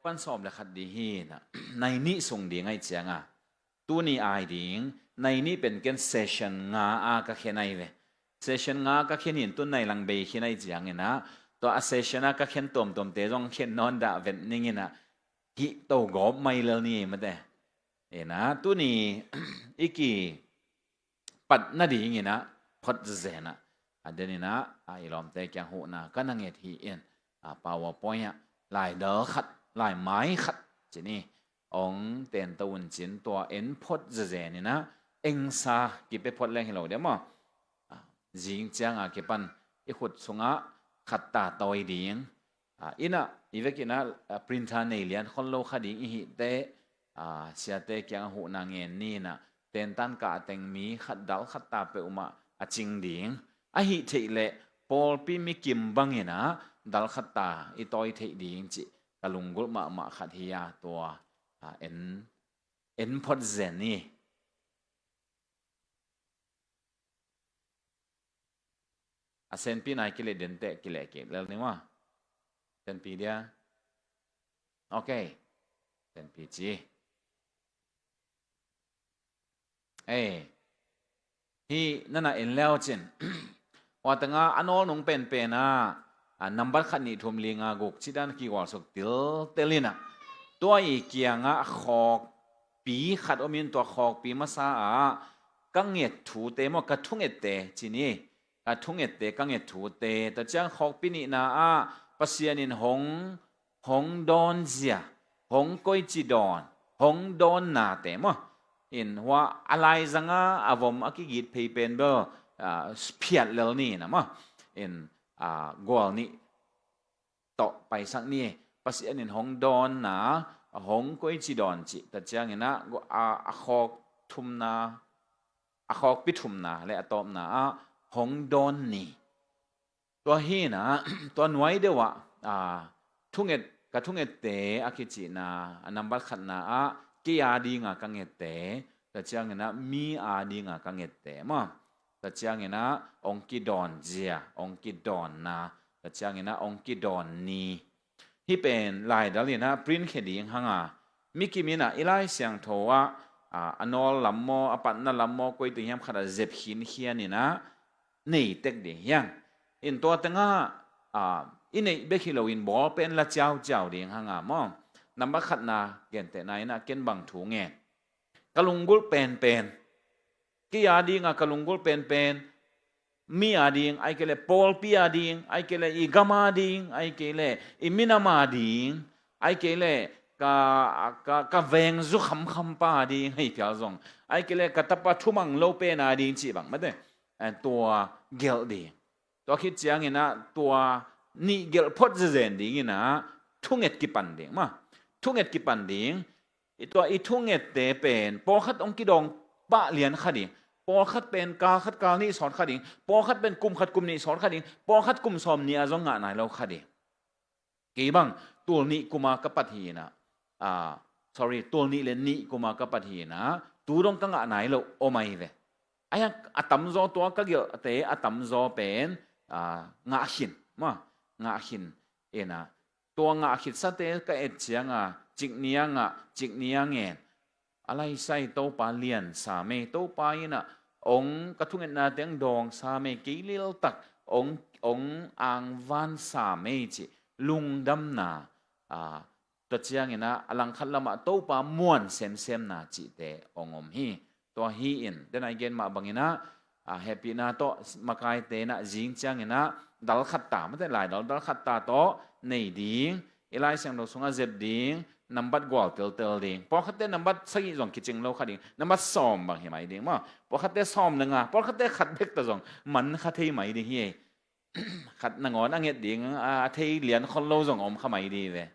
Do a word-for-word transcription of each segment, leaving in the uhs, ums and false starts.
Pan sawm le khat ding hi na, nai nih sung ding ahih cianga, tuni ai ding, nai nih pen ken session nga a ka khen ahi ve. Session nga ka khen hi in, tun nai lang bei khin ahih ciangin ah, tua a session a ka khen tuamtuamte zong khen nawn dah vet ning in ah, hih to gawp mai lel ni mate. Ina, tuni i ki pat nadingin ah phot zezen ah, a denin ah, a i lawmte kiang huhna ka na nget hi in, a PowerPoint ah, lai dal khat, lai mai khat, ci ni, ong tento un cin, tua en phot zezen in ah, engsa kipia phot leng hi lo dia maw. A, zing cianga kipan i khut sungah khat ta tawi ding. A, ina, i vekin ah, a, printer nei lian khol lo kha ding i hih teh, a, siate kiangah huhna ngen ni in ah, tentan kah teng mi khat dal khat ta peuhmah a cing ding. Ahih theih leh pawlpi mi kim bangin ah dal khat ta i tawi theih ding cih ka lunggulh mahmah khat hi a, tua, a, en, en phot zen ni. A senpi nai kileh denteh kileh kik lel ni maw. Senpi dia. Ok. Senpi ci. Ei. Hih nana en leu cin. Hua tengah a nawl nung penpen ah, a, nambat khat nih thum li nga guk cih dan kigual suk tiltel in ah, tua i kiangah khawkpi khat om in, tua khawkpi masa ah ka nget thute maw, ka thungette ci ni, ka thungette, ka nget thute, tua ciang khawkpi nihna ah Pasian in hong, hong dawn zia, hong koici dawn, hong dawn nate maw. In hua a laizang a, a vom a kigit phei pen bel, a, phiat lel ni na maw. In, a, gual nih tawh paisak ni. Pasian in hong dawnna, hong koici dawn cih ta ciangin ah, a, a khawk thumna, a khawkpi thumna le a tawpna ah hong dawn ni. Tua hi in ah, tua nuai deuh ah, a, thunget, ka thungette a kicihna, a nambat khatna ah, kei a dinga ka ngette, ta ciangin ah, mi a dinga ka ngette maw. Ta ciangin ah, ong kidawn zia, ong kidawnna, ta ciangin ah, ong kidawn ni. Hih pen laidal in ah print khia ding hang a, mi kim in ah i Lai Siangtho ah, a, a nawl lam maw, a patna lam maw, koi teng hiam khat ah zep khinkhian in ah nei tek ding hi hang. In tua tengah, a, i neih bek hi loin ball pen la ciauciau ding hang a maw. Nambat khatna gentehna in ah ken bang thu ngen. Ka lunggulh penpen, kei a dinga ka lunggulh penpen, mi a ding, ahih kei leh pawlpi a ding, ahih kei leh i gam a ding, ahih kei leh i minam a ding, ahih kei leh ka, ka, ka veng zu khamkham pa a ding, hei phial zong, ahih kei leh ka tapa thumang lo pen a ding cih bang mate, eh, tua gelh ding. Tua khit ciangin ah tua nih gelh phot zezen dingin ah thunget kipan ding maw. Thunget kipan ding. I tua i thungette pen pawlkhat ong kidawng pah lian kha ding. Pawlkhat pen kal khat kal nih sawt kha ding. Pawlkhat pen kum khat kum nih sawt kha ding. Pawlkhat kum sawm nih a zong ngah nai lo kha ding. Kei bang tul nih kuma ka pat hi in ah, a, sorry, tul nih le nih kuma ka pat hi in ah, tu dong ka ngah nai lo om ahi ve. Ahi a, a tamzaw tua ka gelhte a tamzaw pen, a, ngah khin maw, ngah khin in ah, tua ngah khitsate ka et cianga, cik ni a ngah, cik ni a ngen. A laisai Topa liansa mei, Topa in ah ong ka thungetna teng dawngsa mei, kei liltak ong, ong angvansa mei cih lungdamna, a, tua ciangin ah a langkhat lamah Topa muan semsemna cihte ong om hi. Tua hi in, den a i gen mah bangin ah, a, hehpihna tawh makaite in ah zing ciangin ah dal khat ta, mate, laidal dal khat ta tawh nei ding, i Lai Siangtho sungah zep ding, nambat gual teltel ding. Pawlkhatte nambat sagih zong kicing lo kha ding, nambat sawm bang hi mai ding maw. Pawlkhatte sawm le nga, pawlkhatte khat bek ta zong man kha thei mai ding hi ei. Khat nangawn a nget ding, a, a thei lian khol lo zong om kha mai ding hi ve.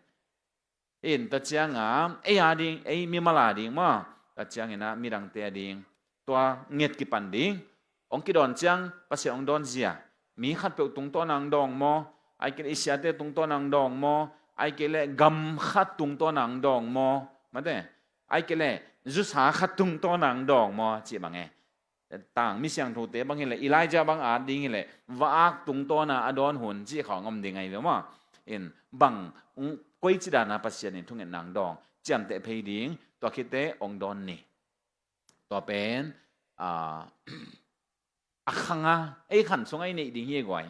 In tua cianga ei a ding, ei mimal a ding maw, tua ciangin ah midangte a ding tua nget kipan ding. Ong kidawn ciang Pasian ong dawn zia, mi khatpeuh tungtawn ang dawng maw, ai kei leh i siate tungtawn ang dawng maw, ai kei leh gam khat tungtawn ang dawng maw, mate, ai kei leh zusa khat tungtawn ang dawng maw, cih bang e. Tang mi siangthote bang hileh, Elijah bang at ding hileh, va-ak tungtawna a dawn hun cih khawng om ding ahi ve maw. In bang, mm, koici dana Pasian in thungetna ang dawng, ciamteh phei ding, tua khite ong dawn ni. Tua pen, a, a khanga ei khan sunga i neih ding hi guai.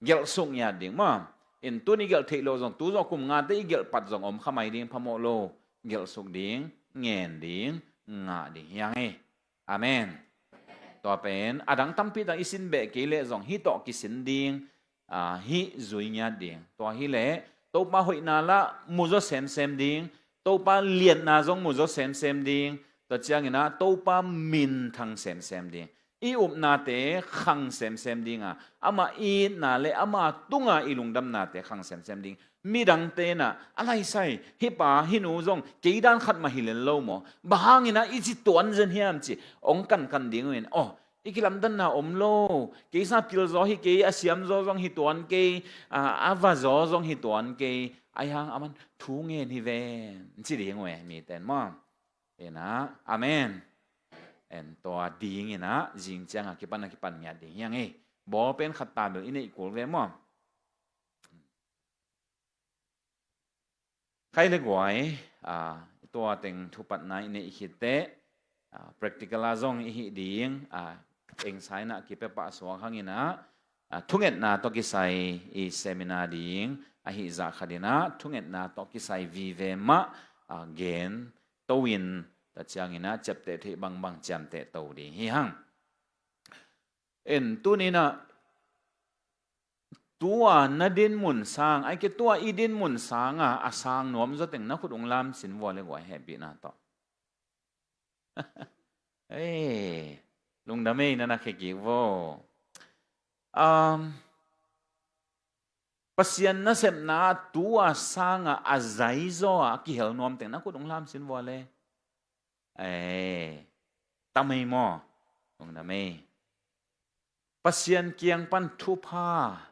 Gelhsuk ngiat ding maw. In tuni gelh theih lo zong, tu zong kum ngate i gelh pat zong om kha mai ding phamawh lo. Gelhsuk ding, ngen ding, ngah ding hi ang ei. Amen. Tua pen a dang tampi tang i sin beh kei leh zong hih tawh kisin ding, a, hih zui ngiat ding. Tua hileh Topa hoihna lah muzaw semsem ding, Topa liatna zong muzaw semsem ding. Tua ciangin ah Topa minthang semsem ding, i upnate khang semsem dinga, ama itna le ama tunga i lungdamnate khang semsem ding. Midangte in ah, a laisai, hih pa hih nu zong kei dan khat mah hi lel lo maw, bang hangin ah i ci tuan zen hiam ci ong kankan ding uh in, aw, i kilamdanna om lo, kei sa pil zaw hi kei, a siam zaw zong hi tuan kei, a, a va zaw zong hi tuan kei, ahi hang aman thu ngen hi ven, ci ding uh e, mite in maw. In ah, amen. En tua dingin ah zing cianga kipan a kipan ngiat ding hi ang ei. Bawl pen khat ta bel i neih kul ve maw. Khai le guai, a, tua teng thupatna i neih khit teh, a, practical a zong i hih ding, a, engsa in ah kipia pah suak hangin ah, a, thungetna tawh kisai i seminar ding ahi zah khat in ah thungetna tawh kisai vive mah, a, gen to in, tua ciangin ah ciapteh theih bangbang ciamteh to ding hi hang. En, tuni in ah tua na dinmun sang, ai ke tua i dinmun sanga a sang nuam zaw teng na khut ung lam sin vua le guai, hehpihna tawh. Ei, lungdam ei, na na khe kik vo. Um, Pasian nasepna tua sanga a zaizaw a kihel nuam teng na khut ung lam sin vua le. Ei, tam ei maw. Lungdam ei. Pasian kiang pan thupha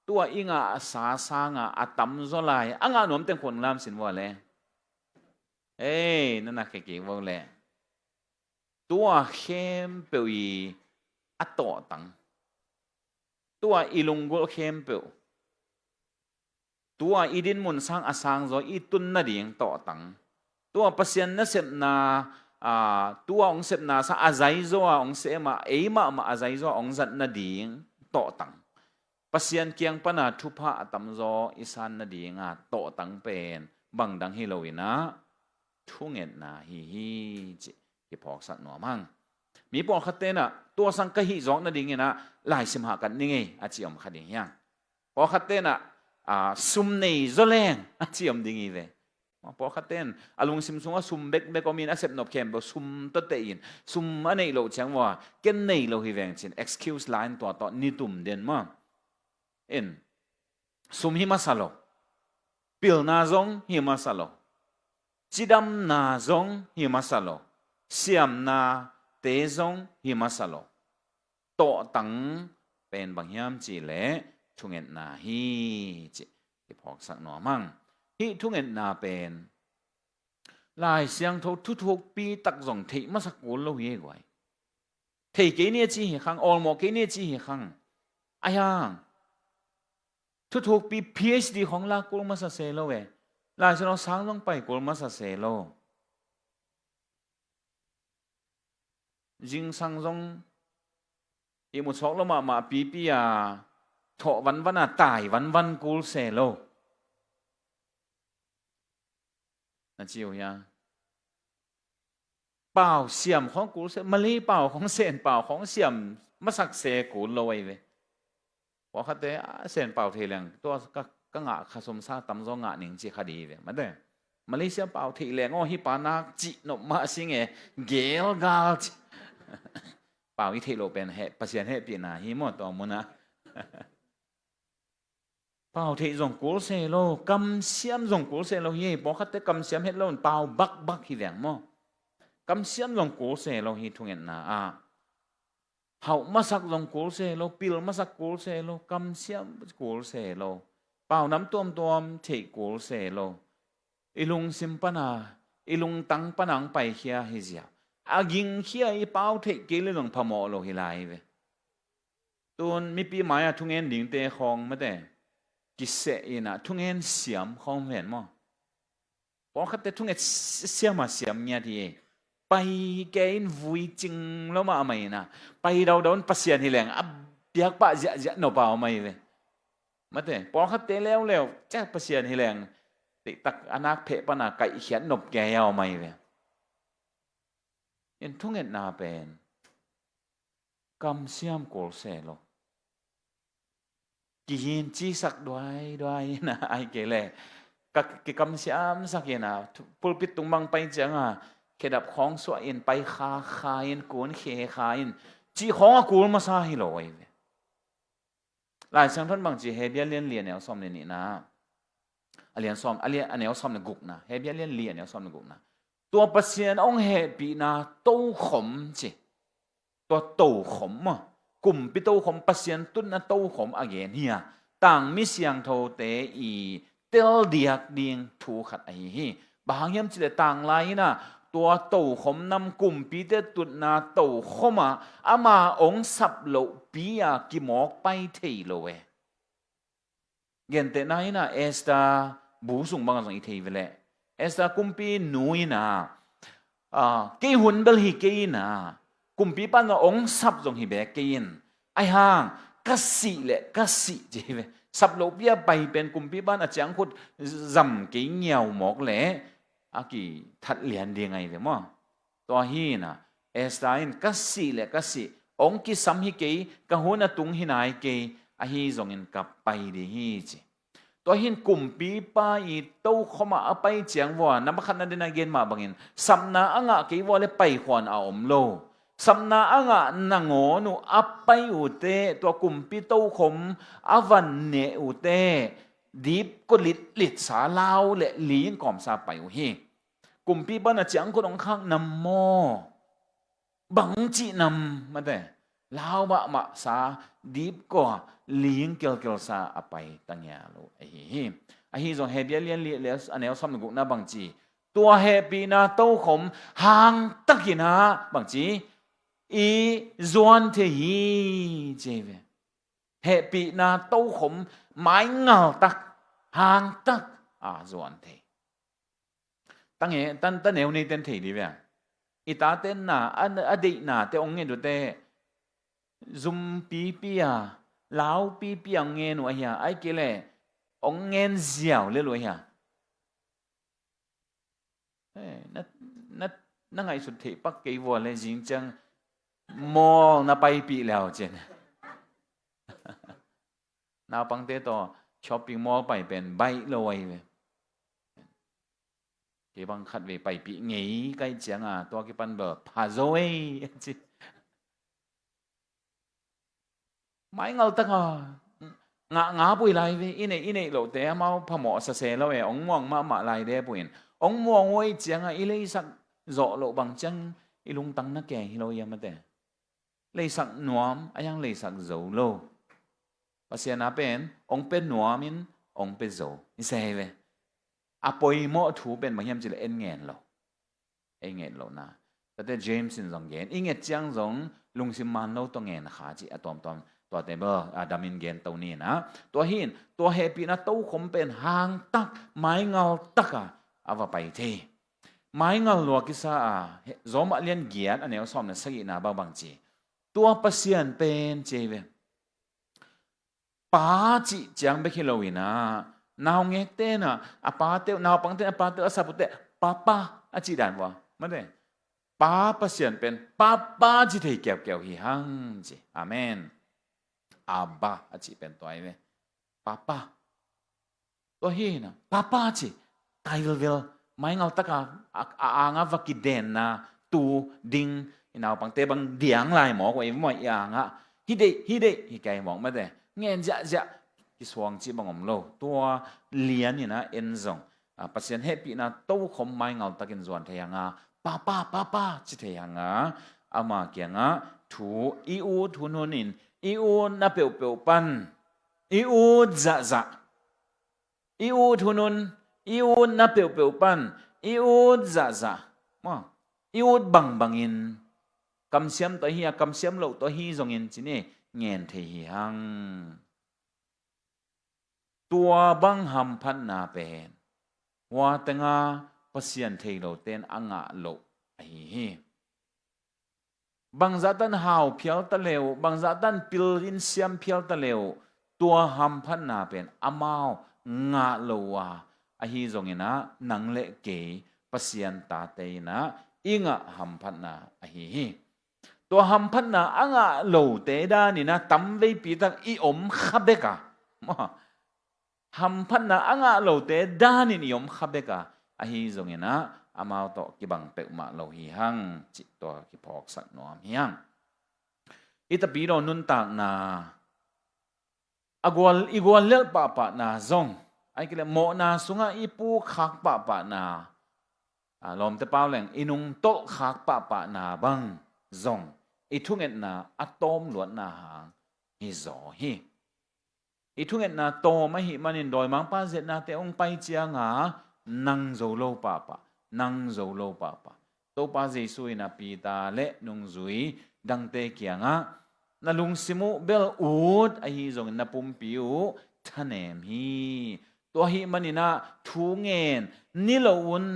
tua i ngahsa sanga a tamzaw lai a ngah nuam teng khut ung lam sin vua le. Ei, na na khe kik vo le. Tua khempeuh i a tawhtang, tua i lunggulh khempeuh, tua i dinmun sang a sangzaw i tun nading tawhtang, tua Pasian nasepna, a, tua hong sepna sa a zaizaw a hong sem a, ei mahmah a zaizaw a hong zat nading tawhtang, Pasian kiang pana thupha a tamzaw i san nadinga tawhtang pen bangdang hi lo in ah, thungetna hi hi cih kiphawksak nuam hang. Mi pawlkhatte in ah tua sang ka hih zawk nadingin ah laisim hahkat ning ei a ci om kha ding hi hang. Pawlkhatte in ah, a, sum nei zaw leng a ci om ding hi ve. Pawlkhatte in a lungsim sungah sum bekbek om in a sepnop khempeuh sum tawh teh in, sum a neih loh ciang vua ken nei lo hi veng cin excuse la in tua tawh nitum den maw. In, sum hi masa lo, pilna zong hi masa lo, cidamna zong hi masa lo, siamnate zong hi masa lo. Tawhtang pen bang hiam cih leh thungetna hi cih kiphawksak nuam hang. Hih thungetna pen Lai Siangtho thuthukpi tak zong theih masa kul lo hi ei guai. Thei kei ni a ci hi khang, awlmawh kei ni a ci hi khang. Ahi hang thuthukpi P H D khawng lak kul masa se lo e. Lai Siangtho sang zong pai kul masa se lo. Zingsang zong ihmu sawk lo mahmah pipi a, thawh vanvan a, tai vanvan kul se lo. Na ci uh hia? Pau siam khawng kul se, Malay pau khawng, Sen pau khawng siam masak se kul lo ahi ve. Pawlkhatte, a, Sen pau thei leng, tua ka, ka ngah kha sum sa tamzaw ngah ning ci kha di ve. Mate, Malaysia pau thei leng aw, hih pa nak cih nop mah si nge, gel gal ci. Pau i theih loh pen heh, Pasian hehpihna hi maw, tua munah. Pau theih zong kul se lo, kamsiam zong kul se lo hi. Pawlkhatte kamsiam het lo in pau bakbak hi veng maw. Kamsiam zong kul se lo hi thungetna ah. Hauh masak zong kul se lo, pil masak kul se lo, kamsiam kul se lo. Pau nam tuamtuam theih kul se lo. I lungsim pana, i lungtang pana hong paikhia hi ziau. A gingkhia i pau theih kei le zong phamawh lo hi lai ve. Tun mipi mai-ah thungen dingte khawng mate, kiseh inah thungen siam khawng ven maw. Pawlkhatte thunget si-, siam a siam ngiat hi. Pai kei in vui cing lo mahmah inah, pai daudau in Pasian hi leng a biakpah ziahziah nop a om ahi ve. Mate, pawlkhatte leuleu ciah Pasian hi leng, tiktak a nak pheh pana kaihkhiat nop kei a om ahi ve. In thungetna pen kamsiam kul se lo. Kihin cisak duaiduai inah, ai kei le ka kikamsiamsak inah, pulpit tung bang pai cianga khedap khawng suah in, pai khakha in, kun khekha in, cih khawng a kul masa hi lo ahi ve. Lai Siangtho in bangci, Hebru lian li a neu sawm le nihna, a lian sawm, a lian, a neu sawm le gukna, Hebru lian li a neu sawm le gukna. Tua Pasian hong hehpihna tokhom ci. Tua tokhom maw, kumpi tokhom, Pasian tutna tokhom a gen hi a, tangmi siangthote i teldiak ding thu khat ahi hi. Bang hang hiam cih leh tanglai inah tua tokhom nam, kumpite tutna tokhom ah ama hong sap lohpi a kimawk pai thei lo e. Gentehna inah Esther bu sung bangah zong i thei ve leh, Esther kumpi nu inah, a, kei hun bel hi kei inah, kumpipa in zong hong sap zong hi bek kei in, ahi hang ka sih leh ka sih ci hi ve. Sap lohpi a pai pen kumpipa in a ciangkhut zam kei ngiau mawk leh a kithat lian ding ahi ve maw. Tua hi inah Esther in, ka sih leh ka sih, hong kisam hi kei, ka hun a tung hi nai kei, ahi zongin ka pai ding hi ci. Tua hi in kumpipa i tokhom ah a pai ciang vua, na makhatna dena gen mah bangin, sapna a ngah kei vua le paikhuan a om lo. Sapna a ngah nangawn uh a pai uhte, tua kumpi tokhom a van neh uhte, dipkua litlitsa, lau le ling kawmsa pai uh hi. Kumpipa in a ciangkhut hong khak nam maw? Bangcih nam mate? Lau mahmahsa, dipkua, ling kelkelsa a pai tangial uh ahi hi. Ahi zong Hebru lian li le a neu sawm le gukna bangci, tua hehpihna tokhom hangtak inah bangci, i zuan thei hi ci hi ve. Hehpihna tokhom maingaltak, hangtak a zuan thei. Tange, tan, taneu neiten thei di ve a. I taten na, a, a deihnate hong nget uhte, zum pipi a, lau pipi a hong ngen uh ahi a, ai kei le hong ngen ziau lel uh ahi a. Eh, na, na, na ngaihsut theih pak kei vua le zing ciang mall na paipih le au cin. Naupangte tawh shopping mall pai pen baih lo ahi ve. Kei bang khat vei paipih ngei ka hih cianga tua kipan bel pha zo ei ci. Maingaltaka ngah nga pui lai ve, i neih i neih lohte amau phamawh sase lo e, hong muang mahmah lai de puin. Hong muang uh ei cianga i leisak zawh loh bang ciang i lungtang na keng hi lo ia mate. Leisak nuam a, iang leisak zo lo. Pasian a pen hong pia nuamin hong pia zo i se hi ve. A poimawh thu pen bang hiam cih leh en ngen lo. Ei nget lohna. Tate James in zong gen, i nget ciang zong lungsim man lo tawh ngen kha cih a tuamtuam, tuate bel a damin gen to ni na. Tua hi in, tua hehpihna tokhom pen hangtak, maingaltaka a va pai thei. Maingal lua kisa a, Rom a lian giat a neu sawm le sagihna bangbang ci. Tua Pasian pen ci hi ve. Pa cih ciang bek hi lo in ah, naungek ten ah a pate uh, naupang ten a pate uh, a sap uh te, Papa a cih dan uh a, mate. Pa Pasian pen Papa ci thei keukeu hi hang ci. Amen. Abba a cih pen tua hi ve. Papa. Tua hi na, Papa ci. Kai velvel. Maingal taka a, a anga va kidenna tu ding, i naupangte bang diang lai mawk uh ei maw, i anga. Hi deih, hi deih, hi kei mawk mate. Ngen ziahziah. Kisuang ci bang om lo. Tua lian in ah en zong, a, Pasian hehpihna tokhom maingal takin zuan thei hanga, Papa, Papa ci thei hanga, ama kiangah thu i ut hunhun in, i utna peuhpeuh pan, i ut zahzah, i ut hunhun, i utna peuhpeuh pan, i ut zahzah, maw, i ut bangbangin, kamsiam tawh hi a, kamsiam loh tawh hi zongin ci ni, ngen thei hi hang. Tua bang hamphatna pen hua tenga Pasian thei lote in a ngah loh ahi hi. Bangzah tan hau phial ta le uh, bangzah tan pil in siam phial ta le uh, tua hamphatna pen amau ngah lo uh a, ahi zongin ah nang le kei Pasian tate in ah i ngah hamphatna ahi hi. Tua hamphatna a ngah lote danin ah tamveipi tak i om kha bek a, hamphatna a ngah lote danin i om kha bek a, ahi zongin ah amau tawh kibang peuhmah lo hi hang cih tua kiphawksak nuam hi hang. I tapidaw nuntakna, a gual, i guallelh pahpahna zong, ahih kei leh mawhna sungah i pukkhak pahpahna, a, lawmte pau leng i nungtolhkhak pahpahna bang zong i thungetna a tawm luatna hang hi zaw hi. I thungetna tawm ahih manin dawimangpa zetnate hong pai cianga nang zo lo pahpah, nang zo lo pahpah. Topa Jesu in a Peter le nungzui dangte kiangah, na lungsim uh bel ut ahi zongin na pumpi uh thanem hi. Tua ahih manin ah thu ngen ni lo un.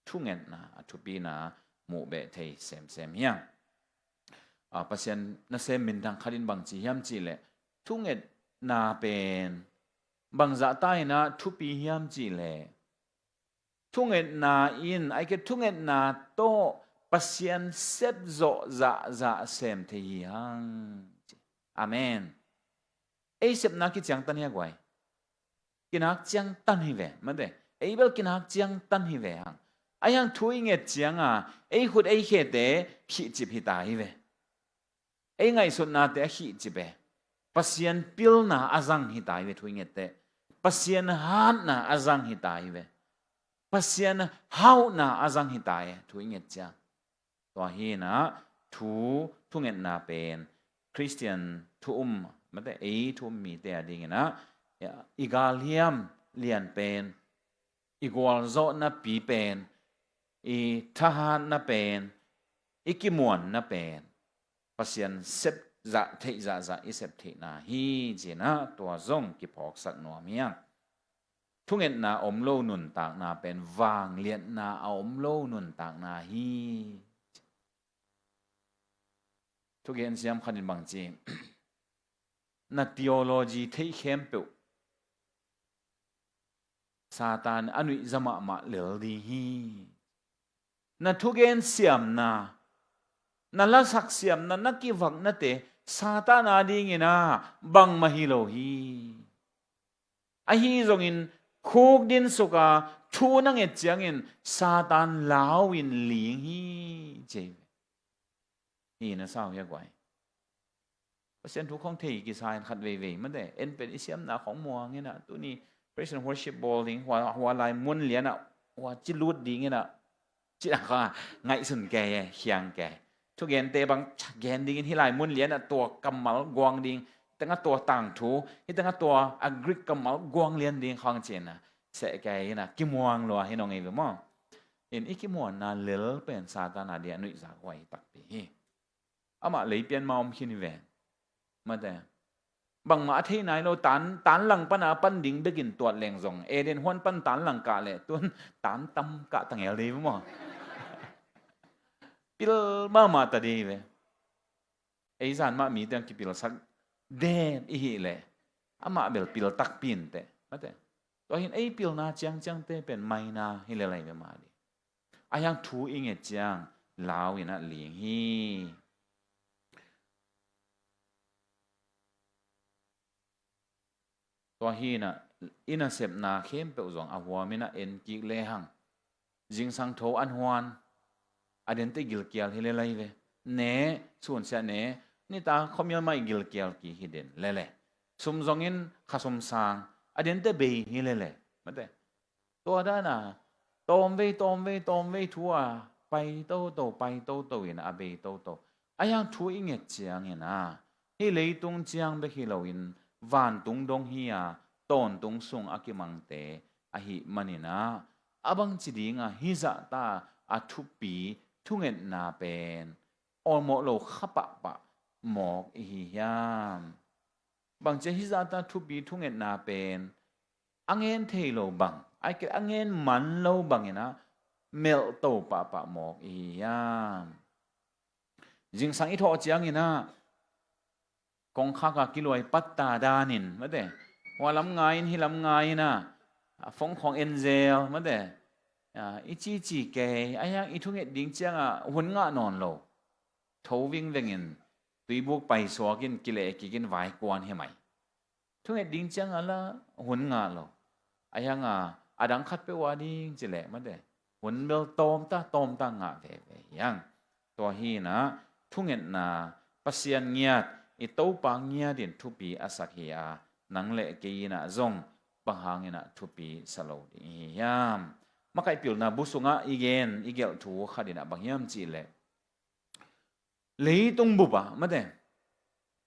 Thungetna a thupina muh beh thei semsem hi hang. A, Pasian nasem minthang khat in bang ci hiam cih leh, thungetna pen bangzah ta in ah thupi hiam cih leh, thungetna in, ahih kei leh thungetna tawh Pasian sep zawh zahzah sem thei hi hang. Amen. Ei sepna kiciangtan hi a guai. Kinak ciangtan hi ve, mate. Ei bel kinak ciangtan hi ve hang. Ahih hang thu i nget cianga ei khut ei khete khihcip hi ta hi ve. Ei ngaihsutnate a khihcip e. Pasian pilna a zang hi ta hi ve thu i nget teh. Pasian hatna a zang hi ta hi ve. Pasian hauhna a zang hi ta hi thu i nget ciang. Tua hi in ah thu, thungetna pen Khristian thu um, mate, ei thu um mite a dingin ah i galhiam lian pen, i gualzawhnapi pen, i thahatna pen, i kimuanna pen Pasian sep zah theih zahzah i sep theihna hi ci in ah tua zong kiphawksak nuam hi hang. Thungetna om lo nuntakna pen vangliatna a om lo nuntakna hi. Thugen siam khat in bang ci, na theology theih khempeuh Satan a nuihza mahmah lel ding hi. Na thugen siamna, na lasak siamna, na kivaknate Satan a dingin ah bangmah hi lo hi. Ahi zongin khuk dinsuka thu na nget ciangin Satan lau in ling hi ci hi. Hi na sau hi a guai. Pasian thu khong thei kisa in khat veivei mate. En pen i siamna khong muang in ah tuni praise and worship bawl ding, hua, hua lai mun lian ah, hua ci lut ding in ah, ci a kha ngaihsun kei e, khiang kei. Thugente bang gen dingin hih lai mun lian ah tua kammal guang ding, tengah tua tangthu, hih tengah tua a Greek kammal guang lian ding khong ci in ah seh kei in ah kimuang lua hi nong ei ve maw. In i kimuanna lel pen Satan a dia nuihza huai takpi hi. Amah leipian ma om khin hi ve. Mate. Bangmah a thei nai lo, tan, tan lang pana pan ding bekin tuat leng zong, Eden huan pan tan lang kah leh, tuan tan tam kah tangel dei maw. Pil mahmah ta dei ve. Ei zan mah mite ang kipilsak den i hih leh, amah bel pil takpi inteh, mate. Tua hin ei pilna ciangciangte pen maina hi lel lai ve mah ding. A hiang thu i nget ciang lau in a ling hi. Tua hi in a, i nasepna khempeuh zong a huam in a en kik lehang, zingsang tho an huan, a dente gilkial hi lel lai ve. Ne, sunsia ne, nitak khuamial mah i gilkial kik hi den lele. Sum zongin kha sum sang, a dente bei hi lele. Mate. Tua dan a, tawmvei, tawmvei, tawmvei thu a pai toto, pai toto in a bei toto. A hiang thu i nget ciangin a, hih leitung ciang bek hi loin, vantung dong hi a, tawntung sung a kimangte ahih manin a, a bangci ding a hih zahta a thupi thungetna pen awlmawh lo kha pahpah mawk i hi hiam? Bangci a hih zahta thupi thungetna pen a ngen thei lo bang, ahih kei leh a ngen man lo bangin a melhto pahpah mawk i hi hiam? Zingsang i thawh ciangin a, kongkhak a kiluai patta danin, mate, hua lam ngai in, hih lam ngai in a, a phone khawng en zel, mate, a, i cici kei, a hiang i thunget ding ciang a hun ngah nawn lo. Tho vingveng in, tuibuk paisuak in, kileh kik in vai kuan hi mai. Thunget ding ciang a la hun ngah lo. A hiang a, a dang khat peuh a ding ci leh, mate, hun bel tawmta, tawmta ngah veve hiang. Tua hi in a, thungetna, Pasian ngiat, i Topa ngiat in thupi a sak hi a, nang le kei in a zong bang hangin a thupi sa lo ding hi hiam? Makaih pilna bu sungah i gen, i gelh thu khat in a bang hiam cih leh, leitung bup ah, mate,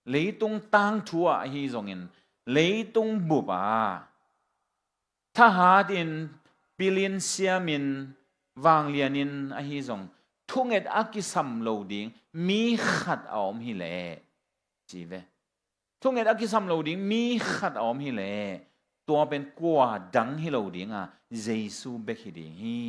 leitung tangthu ah ahi zongin, leitung bup ah thahat in, pil in, siam in, vanglian in ahi zong, thunget a kisam lo ding mi khat a om hi leh, ci ve. Thunget a kisam lo ding mi khat a om hi leh, tua pen kua dang hi lo ding a, Jesu bek hi ding hi.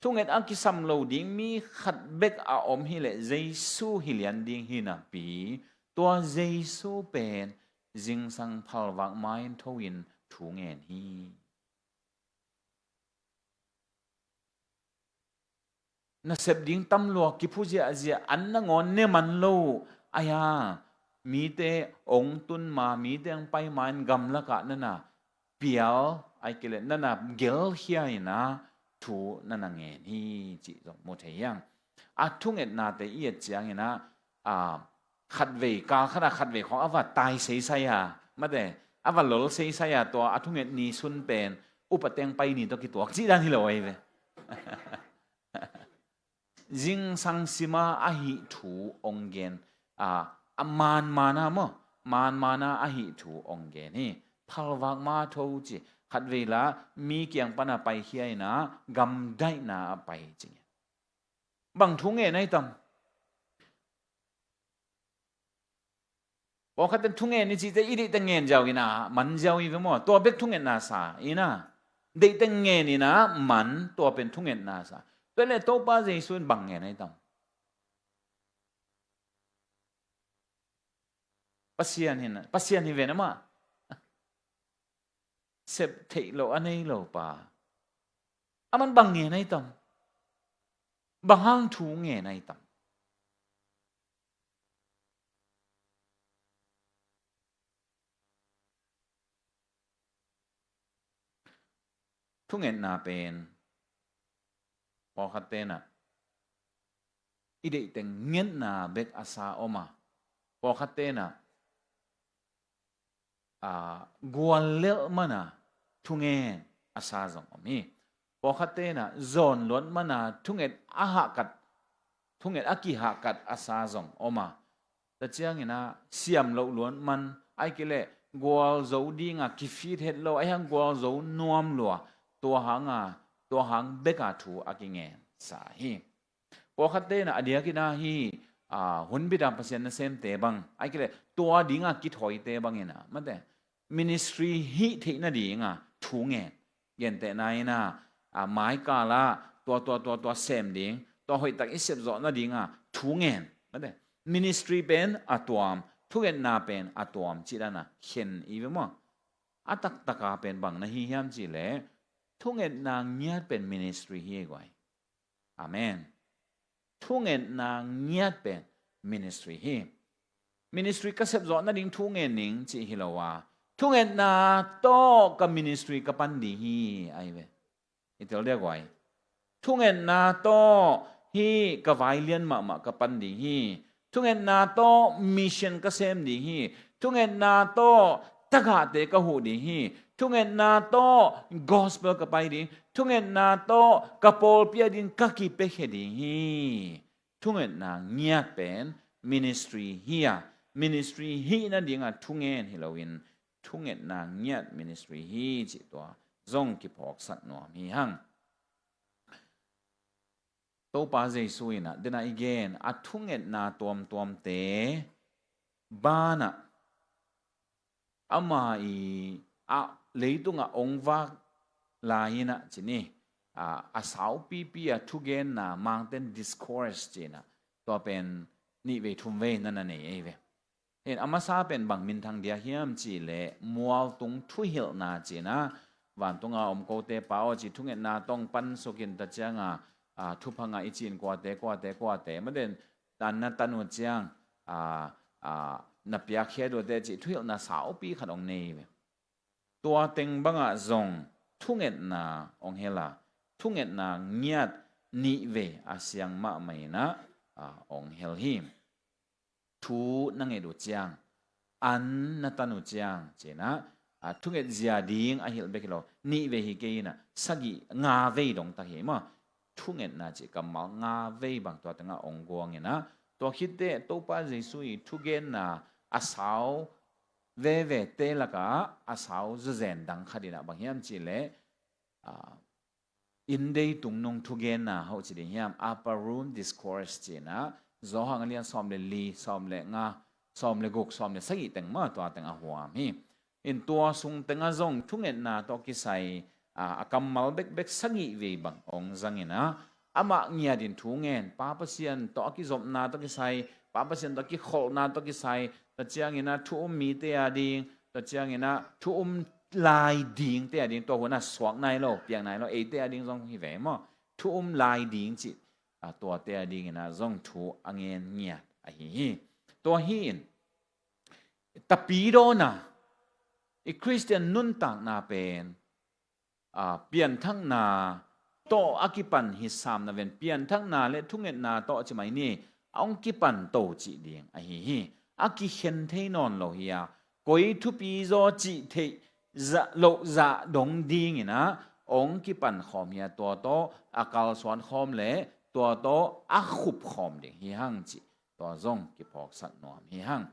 Thunget a kisam lo ding mi khat bek a om hi leh Jesu hi lian ding hi napi, tua Jesu pen zingsang phalvak ma in tho in thu ngen hi. Nasep ding tam lua, kiphu ziahziah, an nangawn ne man lo, aia, mite ong tun ma, mite ang pai ma in gamlak ah nana pial, ahih kei leh nana gelkhia in a thu nana ngen hi cih zong mu thei hiang. A thungetnate i et ciangin a, a, khatvei, kal khat a khatvei khawng a va tai seisai a, mate, a va lol seisai a, tua a thunget ni sun pen upa teng pai ni tawh kituak cih dan hi lo ahi ve. Zingsang sima ahih thu ong gen, a, a manmana maw, manmana ahih thu ong gen hi. Phalvak ma tho ci, khatvei la mi kiang pana paikhia in a gamdaihna a pai ci ngen. Bang thu ngen ahi tam? Pawlkhat ten thungen i cihte i deihte ngen ziau in a man ziau i ve maw? Tua bek thungetna sa in a, deihte ngen in a man, tua pen thungetna sa. Tua leh Topa Jesu in bang ngen ahi tam? Pasian hi na, Pasian hi ven amah. Sep theih loh a nei lo pa. Aman bang ngen ahi tam? Bang hang thu ngen ahi tam? Thungetna pen pawlkhat tenah i deih teng ngetna bek a sa om a, pawlkhat tenah a, guallelh mana thungen a sa zong om hi. Pawlkhat tenah zawnluat mana thunget a hahkat, thunget a kihahkat a sa zong om a, tua ciangin a siam loh luat man, ahih kei leh gualzo dinga kifit het lo, ahi hang gualzo nuam lua, tua hanga, tua hang beka thu a kingen sa hi. Pawlkhat tenah a diakin a hi, a, hunbit a Pasian nasemte bang, ahih kei leh tua dinga kithawite bangin a, mate, ministry hih theih nadinga thu ngen. Gentehna in a, a, maikal ah tua, tua, tua, tua sem ding, tua hoihtak i sepzawh nadinga thu ngen. Mate, ministry pen a tuam, thungetna pen a tuam cih dan a khen i ve maw. A taktaka pen bang na hi hiam cih leh, thungetna ngiat pen ministry hi ei guai. Amen. Thungetna ngiat pen ministry hi. Ministry ka sepzawh nading thu ngen ning cih hi lo a, thungetna tawh ka ministry ka pan ding hi, ahi ve. I tel dia guai. Thungetna tawh hih ka vai lian mahmah ka pan ding hi. Thungetna tawh mission ka sem ding hi. Thungetna tawh tagahte ka huh ding hi. Thungetna tawh gospel ka pai ding. Thungetna tawh ka pawlpi ading ka kipiakhia ding hi. Thungetna ngiat pen ministry hi a, ministry hih nadinga thungen hi loin, thungetna ngiat ministry hi cih tua zong kiphawksak nuam hi hang. Topa Jesu in a, dena i gen a thungetna tuamtuamte banah ama i a leitungah ong vak lai in a ci ni, a, a saupipi a thugenna Mountain Discourse ci in a, tua pen nih vei thum vei na na nei ei ve. Hin a masa pen bang minthang dia hiam cih leh mualtung thuhilhna ci in a, vantunga om kote pa aw ci, thungetna tawh ong pansukin ta cianga, a, thupha ngah i cin kuate, kuate, kuate, maden, tan na tan uh ciang, a, a, na piakkhiat uh teh cih thuhilhna saupi khat ong nei ve. Tua teng bangah zong thungetna ong hel a, thungetna ngiat nih vei a siang mahmah in a, a, ong hel hi. Thu na nget uh ciang, an na tan uh ciang ci in a, a, thunget zia ding a hilh bek hi lo, nih vei hi kei in a, sagih nga vei dong tak hi maw. Thungetna cih kammal nga vei bang tua tengah ong guang in a, tua khit teh Topa Jesu i thugenna a sau vevete lakah a sau zazen dang khat in a bang hiam cih leh, a, inndei tungnung thugenna hoih ci ding hiam, Upper Room Discourse ci in a, Johan a lian sawm le li, sawm le nga, sawm le guk, sawm le sagih teng maw, tua teng a huam hi. In tua sung tengah zong thungetna tawh kisai, a, a kammal bekbek sagih vei bang ong zang in a, amah ngiat in thu ngen, Pa Pasian tawh a kizopna tawh kisai, Pa Pasian tawh a kikholhna tawh kisai, tua ciangin a thu um mite ading, tua ciangin a thu um lai dingte ading, tua hun a suak nai lo, piang nai lo, eite ading zong hi ve maw. Thu um lai ding cih, a, tuate ading in a zong thu a ngen ngiat ahi hi. Tua hi in, tapi dawn a, i Khristian nuntakna pen, a, pianthakna tawh a kipan hi sam na ven, pianthakna le thungetna tawh ci mai ni, a ong kipan to cih ding ahi hi. A kikhen thei nawn lo hi a, koi thupi zaw cih theih zah, loh zah dong ding in a ong kipan khawm hi a, tua tawh a kalsuan khawm le tua tawh a khup khawm ding hi hang cih tua zong kiphawksak nuam hi hang.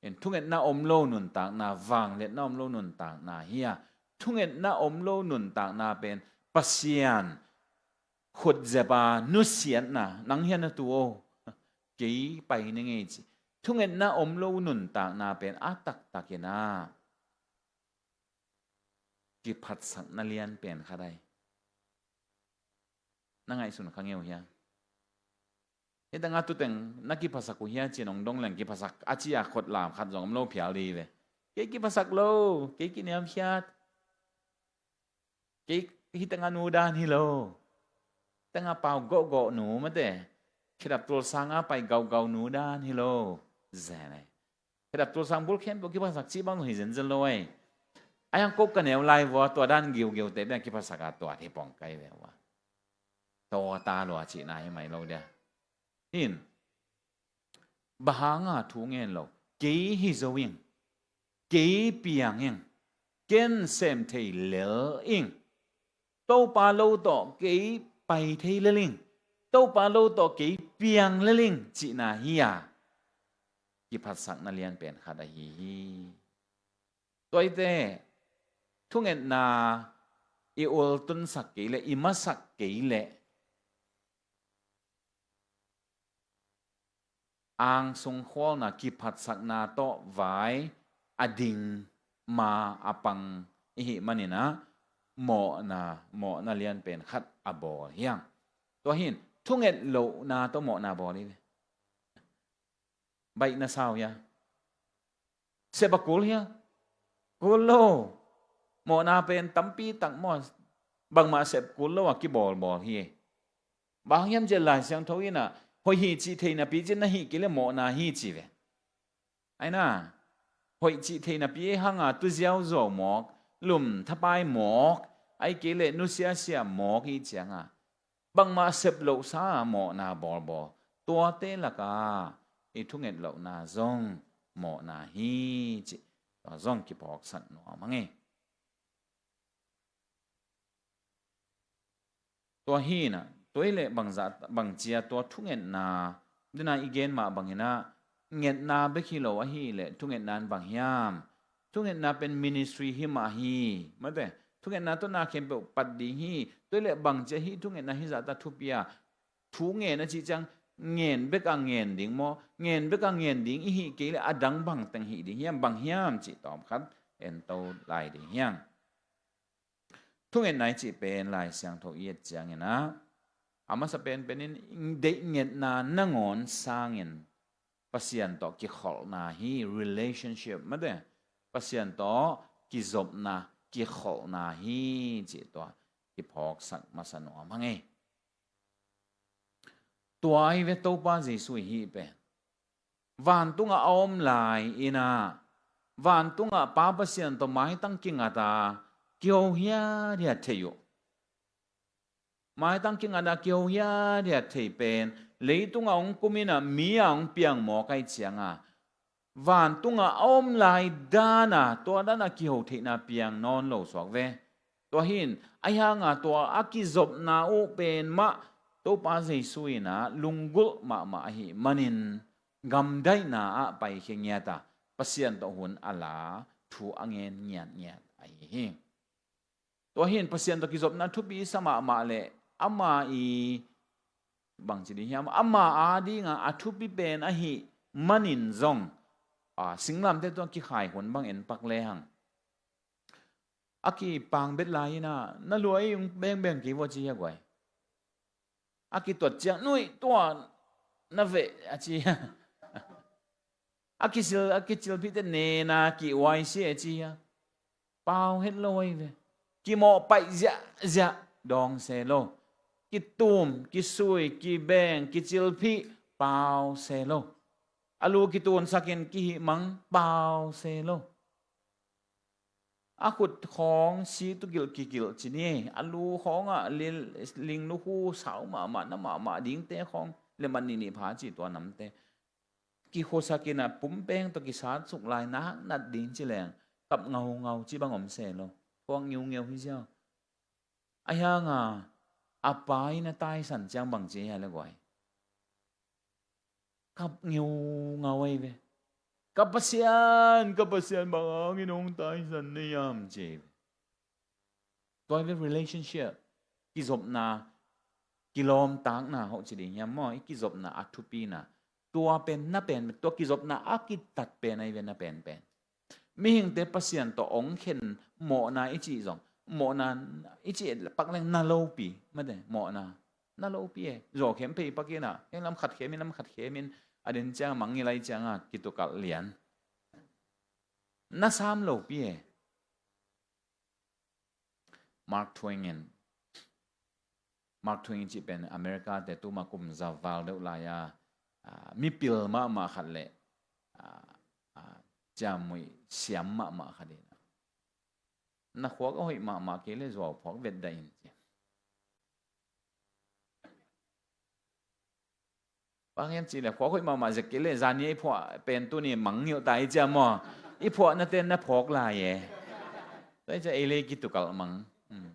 In thungetna om lo nuntakna, vangliatna om lo nuntakna hi a, thungetna om lo nuntakna pen Pasian khut zepa nusiatna, nang hian a tu o, kei pai ni ngei ci. Thungetna om lo nuntakna pen a taktakin a kiphatsakna lian pen khat ai. Na ngaihsun kha ngeu hia? Hih tengah tuteng na kiphasak uh hia ci-in ong dong leng kiphasak a ci-a khut lam khat zong om lo phial di ve. Kei kiphasak lo, kei kiniamkhiat. Kei hih tengah nu dan hi lo. Tengah pau gawhgawh nu mate. Khedap tulsang a pai gaugau nu dan hi lo. Zen ai. Khedap tulsang bul khempeuh kiphasak cih bang zong hi zenzen lo ai. Ai ang kok ka neu lai vua tua dan giugiu te bang kiphasak a tua hi pong kai ve vua. Tua ta lua cihna hi mai lo dia. Hin. Bang hanga thu ngen lo. Kei hi zo ing. Kei piang ing. Ken sem thei lel ing. Topa lo tawh kei pai thei lel ing. Topa lo tawh kei piang lel ing cihna hi a. Kiphatsakna lian pen khat ahi hi. Tua i te, thungetna i ultunsak kei leh, i masak kei leh, angsung khualna kiphatsakna tawh vai a ding ma a pang i hih manin ah mawhna, mawhna lian pen khat a bawl hi hang. Tua hi in thunget lohna tawh mawhna bawl hi ve. Baih na sau hia? Sep a kul hia? Kul lo. Mawhna pen tampi tak maw, bangmah sep kul lo a kibawlbawl hi. Bang hiam cih leh Lai Siangtho in ah hoih hi cih thei napi cih na hih kei leh mawhna hi ci ve. Ai na, hoih cih thei napi hang a tu ziauziau mawk, lum thapai mawk, ahih kei leh nusiasia mawk i hih ciang a, bangmah sep lohsa a mawhna bawlbawl, tuate lak ah i thunget lohna zong mawhna hi cih tua zong kiphawksak nuam hang e. Tua hi in ah, tua hi leh bangzah, bangci a tua thungetna, den a i gen mah bangin ah, ngetna bek hi lo ahih leh thungetna in bang hiam? Thungetna pen ministry hi mah hi, mate. Thungetna tawh na khempeuh pat ding hi. Tua hi leh bangci a hih thungetna hih zah ta thupi a, thu ngen a cih ciang ngen bek a ngen ding maw, ngen bek a ngen ding i hih kei leh a dang bang teng hih ding hiam, bang hiam cih tawm khat en to lai ding hi hang. Thungetna i cih pen Lai Siangtho i et ciangin ah, a masa penpen in deih ngetna nangawn sangin Pasian tawh kikholhna hi, relationship, mate. Pasian tawh kizopna, kikholhna hi cih tua kiphawksak masa nuam hang e. Tua ahi ve Topa Jesuh i hih pen. Vantungah a om lai in ah, vantungah Pa Pasian tawh maitang kingat a kiho hiathiat thei uh. Maitang kingat a kiho hiathiat thei pen, leitungah hong kum in ah mi a hong piang mawk ahih ciang a, vantungah a om lai dan a, tua dan a kiho theihna piang nawn lo suak ve. Tua hi in, ahi hang a tua a kizopna uh pen mah, Topa Jesuh in ah lunggulh mahmah ahih manin, gamdaihna ah paikhia ngiat a, Pasian tawh hun a la, thu a ngen ngiatngiat ahi hi. Tua hi in Pasian tawh kizopna thupi sa mahmah leh, ama i, bangci ding hiam, ama a ding a a thupi pen ahih manin zong, a, singlamteh tawh kikhai hun bang en pak le hang. A kipang bet lai in ah, na lua ei hong bengbeng kei vua ci hia guai. A kituat ciang, nuih tua na veh a ci hia. A kicil, a kicilphih teh nena kih uai si e ci hia. Pau het lo ahi ve. Kimawh paih ziahziah dawng se lo. Kitum, kisui, kibeng, kicilphih pau se lo. A lu kitunsakin kihihmang pau se lo. A khut khawng si tukilh kikilh ci ni. A lu khawngah lil-, ling lukhu sau mahmah, na mahmah dingte khawng, le man nihnih pha ci tua namte. Kikhuasakin a pumpeng tawh kisat suk lai nak nat ding ci leng, kap ngaungau ci bang om se lo. Khuak ngiungeu hi ziau. Ahi hang a, a pa in a taisan ciang bang ci hia le guai. Kap ngiungau ahi ve. Ka Pasian, ka Pasian, bang hangin hong taisan na hiam ci hi ve. Tua hi ve relationship, kizopna, kilawmtatna hoh ci ding hiam maw, i kizopna a thupina. Tua pen na pen, tua kizopna a kitat pen ahi ve na penpen. Mihingte Pasian tawh hong khen mawhna i cih zong, mawhna i cih pak leng na lopi, mate, mawhna na lopi e. Zawkhem phei pak in a, heng lam khat khem in, lam khat khem in, a den ciang a mangngilh lai ciang a kitukalh lian. Na sam lopi e. Mark Twain in, Mark Twain cih pen America te tuma kum za val deuh lai-a, a, mipil mahmah khat le, a, a, ciamnuih siam mahmah khat in, na khuak a hoih mahmah kei le zuau phuak vet dah in ci. Bang hiam cih leh khuak hoih mahmah zek kei leh zani i phuah pen tuni mangngilh ta i ciam maw? I phuahna ten na phawk lai e. Tua i ciah ei le kitukalh mang. Hmm.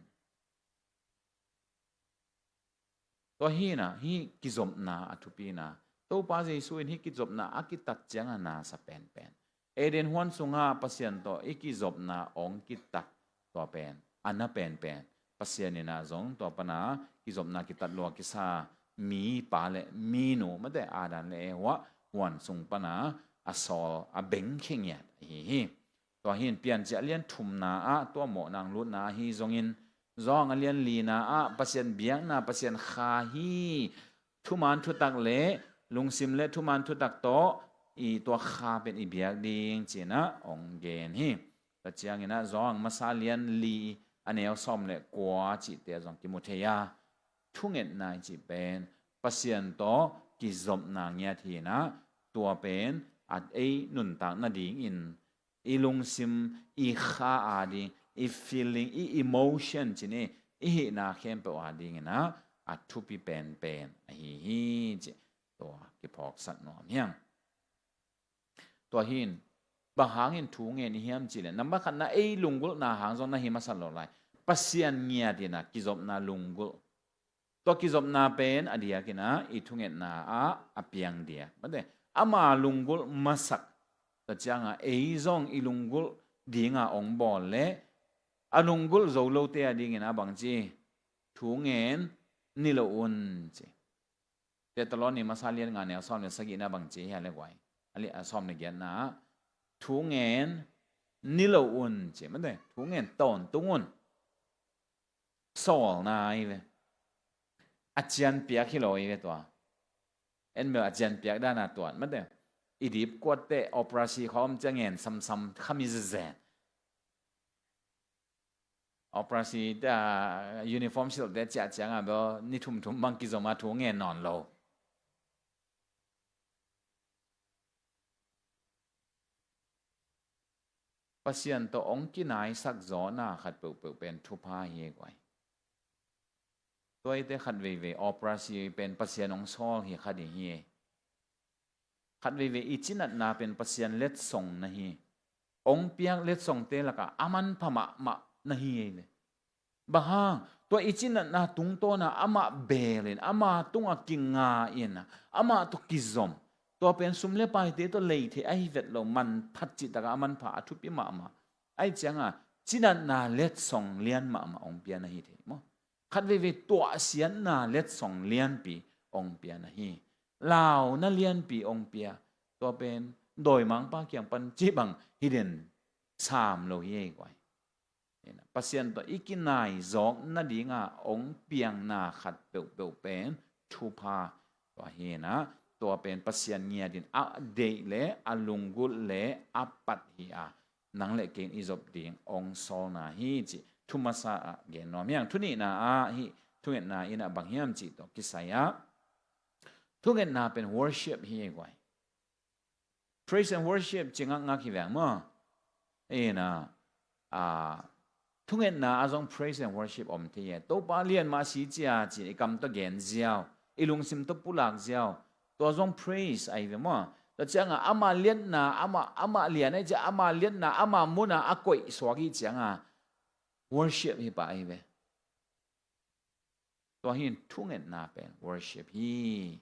Tua hi na, hih kizopna a thupina. Topa Jesuh in hih kizopna a kitat ciang a na sa penpen. Eden huan sungah Pasian tawh i kizopna hong kitat tua pen, a na penpen. Pasian in a zong tua pana kizopna kitat lua kisa mi pa le mi nu, mate, Adam le Eva, huan sung pana a sawl, a bengkhia ngiat ahi hi. Tua hi in Piancil a lian thumna ah tua mawhna hong lutna ahi zongin, Johan a lian lina ah Pasian biakna, Pasian Kha hi, thuman thutak le lungsim le thuman thutak tawh i tua Kha pen i biak ding ci-in ah hong gen hi. Tua ciangin ah Johan masa lian li a neu sawm le kua cihte ah zong kimu thei a, thungetna i cih pen Pasian tawh kizopna ngiat hi in ah, tua pen a ei nuntak nadingin i lungsim, i kha ading, i feeling, i emotion ci ni, i hihna khempeuh adingin ah a thupi penpen ahi hi cih tua kiphawksak nuam hi ing. Tua hi in bang hangin thu ngen i hiam cih leh, nambat khatna ei lunggulhna hang zong na hi masa lo lai. Pasian ngiat in ah kizopna lunggulh. Tua kizopna pen a diakin ah i thungetna ah a piang diak. Mate, ama lunggulh masak. Tua ciangin ei zong i lunggulh dingin hong bawl leh a lunggulh zo lote adingin ah bangci, thu ngen ni lo un ci. Thesalonika masa lian nga neu sawm le sagihna bangci hia le guai. A lian sawm le giatna ah thu ngen ni lo un ci. Mate, thu ngen tawntung un. Sawlna ahi ve. A cianpiak hi lo ahi ve tua. En bel a cianpiak dan a tuat mate. I dipkuatte operasi khawm ciang ngen samsam khami zezen. Operasi te a uniform silhte ciah ciangin bel ni thumthum bang kizom a thu ngen nawn lo. Pasian tawh hong kinaisak zawhna khat peuhpeuh pen thupha hi ei guai. Tua ahih teh khat veivei operasi pen Pasian hong sawl hi khat hi hi ei. Khat veivei i cinatna pen Pasian letsong na hi. Hong piak letsongte lakah a manpha mahmah na hi ei ve. Bang hang, tua i cinatna tungtawn a amah beel in, ama tungah kinga in, amah tawh kizom. Tua pen sum le paite tawh lei thei ahi vet lo, manphat cihtakah a manpha a thupi mahmah. Ahih ciangin cinatna letsong lian mahmah hong pia na hi thei maw. Khat veivei tuahsiatna letsong lianpi hong pia na hi. Launa lianpi hong pia. Tua pen dawimangpa kiang pan cih bang hi den sam lo hi ei guai. Pasian tawh i kinai zawk nadingin hong piangna khat peuhpeuh pen thupha. Tua hi in ah, tua pen Pasian ngiat in a deih le a lunggulh le a pat hi a, nang le kei in i zop ding hong sawlna hi cih thu masa ah gen nuam hi ing. Thu nihna ah hih thungetna in ah bang hiam cih tawh kisai ah, thungetna pen worship hi ei guai. Praise and worship ci ngakngak hi veng maw. Ina, a, thungetna ah zong praise and worship om thei e. Topa lian mah si cia ci i kam tawh gen ziau, i lungsim tawh pulak ziau. Tua zong praise ahi ve maw. Tua ciangin ama liatna, ama, ama lian ahi cia, ama liatna, ama mun ah a koih suak hi ciangin worship hi pah ahi ve. Tua hi in thungetna pen worship hi.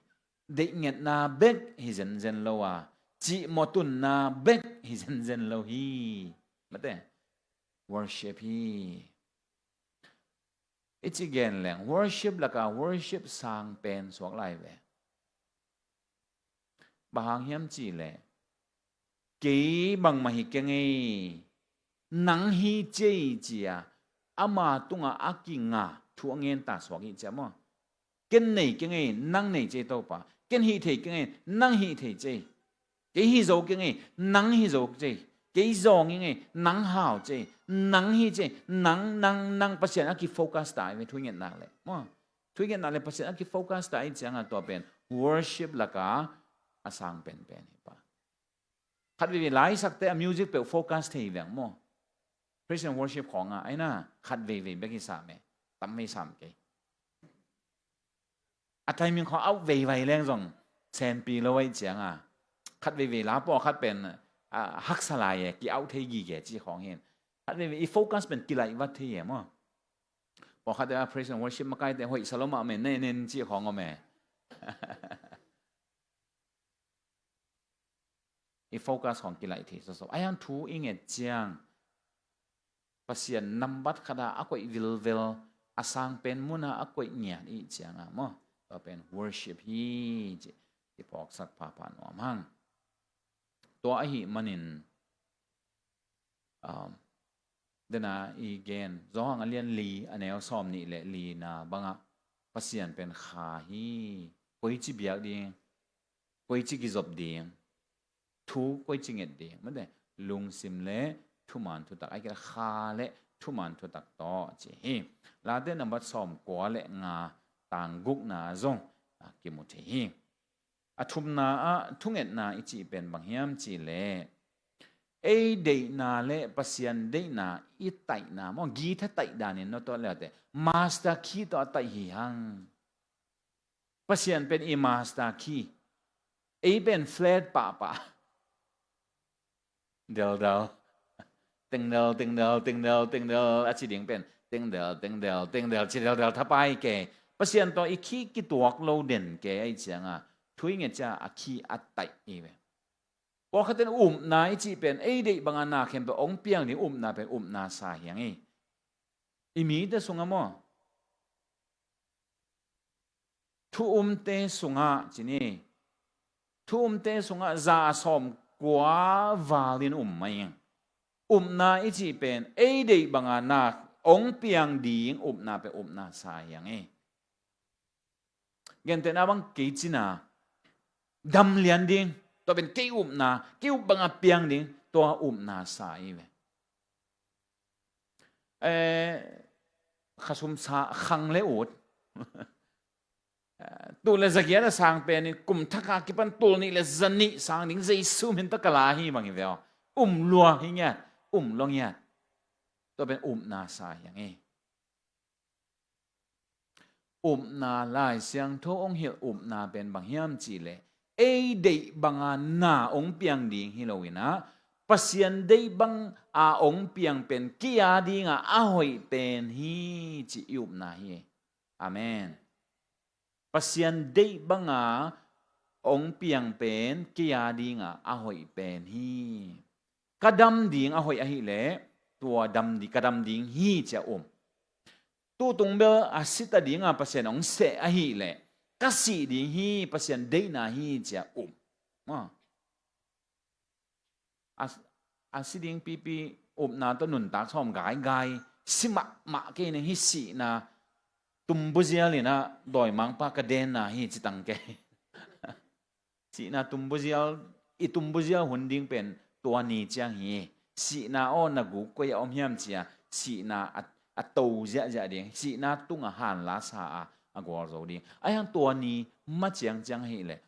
Deihngetna bek hi zenzen lo a, cihmawh tunna bek hi zenzen lo hi. Mate, worship hi. I ci gen leng worship lakah worship sang pen suak lai ve. Bang hang hiam cih leh, kei bangmah hi keng ei, nang hi cei ci-a ama tungah a kinga thu a ngen ta suak hi cia maw. Ken nei keng ei, nang nei cei Topa. Ken hih thei keng ei, nang hih thei cei. Kei hi zo keng ei, nang hi zo cei. Kei zawng ing ei, nang hau cei. Nang hi cei, nang, nang, nang Pasian a kifocus ta i ve thu ngetna leh maw. Thu ngetna le Pasian a kifocus ta i ciangin tua pen worship lakah a sang penpen hi pah. Khat veivei laisakte a music peuh focus thei veng maw. Praise and worship khawngah aina khat veivei bek hi sam e. Tam vei sam kei. A timing khawng out veivei leng zong senpi lo ahi ciangin khat veivei la pawlkhat pen, a, haksa lai e, ki-out thei gige ci khawng hi in. Khat veivei i focus pen kilaih vat thei e maw. Pawlkhat te a praise and worship makaite hoih sa lo mah om e, nen nen ci khawng om e. I focus khawng kilaih thei sawsawh. Ahi hang thu i nget ciang Pasian nambat khat a a koih vilvel, a sang pen mun a a koih ngiat i ciangin maw. Tua pen worship hi ci. kiphawksak phapha nuam hang. Tua ahih manin, um, dena i gen Johan a lian li a neu sawm nih le lina bangah Pasian pen kha hi. Koici biak ding, koici kizop ding, thu koici nget ding, mate, lungsim le thuman thutak, ai kira kha le thuman thutak tawh ci hi. Late nambat sawm kua le nga tang gukna zong, ah, kimu thei hi. A thumna ah thungetna i cih pen bang hiam cih leh ei deihna le Pasian deihna i taihna maw, githa taih danin na tuat leute, master key tawh a taih hi hang. Pasian pen i master key. Ei pen flat pahpah. Deldel. Tengdel, tengdel, tengdel, tengdel a ci ding pen tengdel, tengdel, tengdel ci deldel thapai kei. Pasian tawh i key kituak lo den kei, ahih cianga thu i nget ciang a key a taih hi ve. Pawlkhat in upna i cih pen ei deih banga na khempeuh hong piang ding upna pen upna sa hi hang hi. I mite sungah maw, thu umte sungah ci ni, thu umte sungah za a sawm kua valin um mah ing. Upna i cih pen ei deih banga na hong piang ding upna pen upna sa hi hang hi. Gentehna bang kei cina dam lian ding, tua pen kei upna, kei up banga piang ding, tua upna sa hi ve. Eh, khasum sa khang le ut. Eh, tul le zagiat a sang pen in kum thak a kipan tul nih le zanih sang ding Jesu min tawh ka la hi bang hi ve aw. Um lua hi ngiat, um lua ngiat. Tua pen upna sa hi hang hi. Upna Lai Siangtho hong hilh upna pen bang hiam cih leh ei deih banga na hong piang ding hi lo in ah, Pasian deih banga hong piang pen kei a dinga a hoih pen hi ci i upna hi. Amen. Pasian deih banga hong piang pen kei a dinga a hoih pen hi. Ka dam ding a hoih ahih leh tua dam di, ka dam ding hi ci a um. Tutung bel a si ta dinga Pasian hong seh ahih leh ka sih ding hi, Pasian deihna hi ci a um. Ma. A, a si ding pipi upna tawh nuntak sawm gaigai, si mahmah kei ning hi sihna tumbuzial in ah dawimangpa ka denna hi ci tang kei. Sihna tumbuzial, i tumbuzial hun ding pen tua ni ciang hi. Sihna aw na guk koi a om hiam ci a, sihna a, a to ziahziah ding, sihna tunga hanla sa a, a gualzo ding. Ahi hang tua ni ma ciangciang ahih leh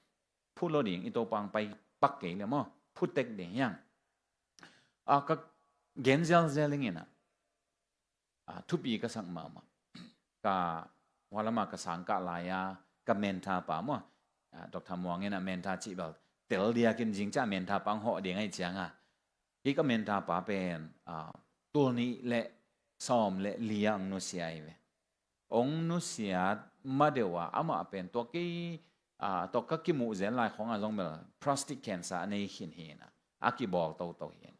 phut lo ding, i Topa hong pai pak kei leh maw, phut tek ding hi hang. A, ka gen zialzial ing in ah, a, thupi ka sak mahmah. Ka hua lama ka sang kah lai-a ka mentor pa maw, a, Doctor Muang in ah mentor cih bel tel diakin zing ciang mentor pa hong hawh ding ahih cianga, hih ka mentor pa pen, a, tul nih le sawm le li-a hong nusia hi ve. Hong nusiat ma deuh a, amah pen tua kei, a, tua ka kimuh zel lai khawngah zong bel prostate cancer a nei khin hi in ah, a kibawl toto hi in ah.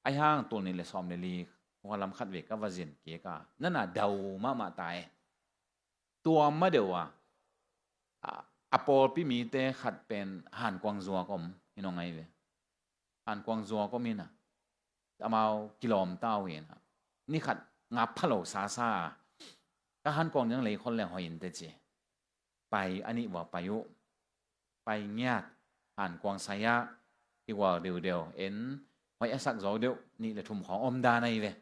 Ahi hang tul nih le sawm le li, hua lam khat vei ka va zin kik a, nana dau mahmah ta e. Tua ma deuh a, a, a pawlpi mite khat pen hankuang zuak om hi nong ai ve. Hankuang zuak om in ah, amau kilawm ta uh in ah, ni khat ngap pha lo sasa a, ka hankuang ding lei khol le hoih in teh ci. Pai a nih vua pai uh. Pai ngiat, hankuang sai-ah kigual deudeu, en hoih a sak zo deuh, nih le thum khawng om dan ahi ve.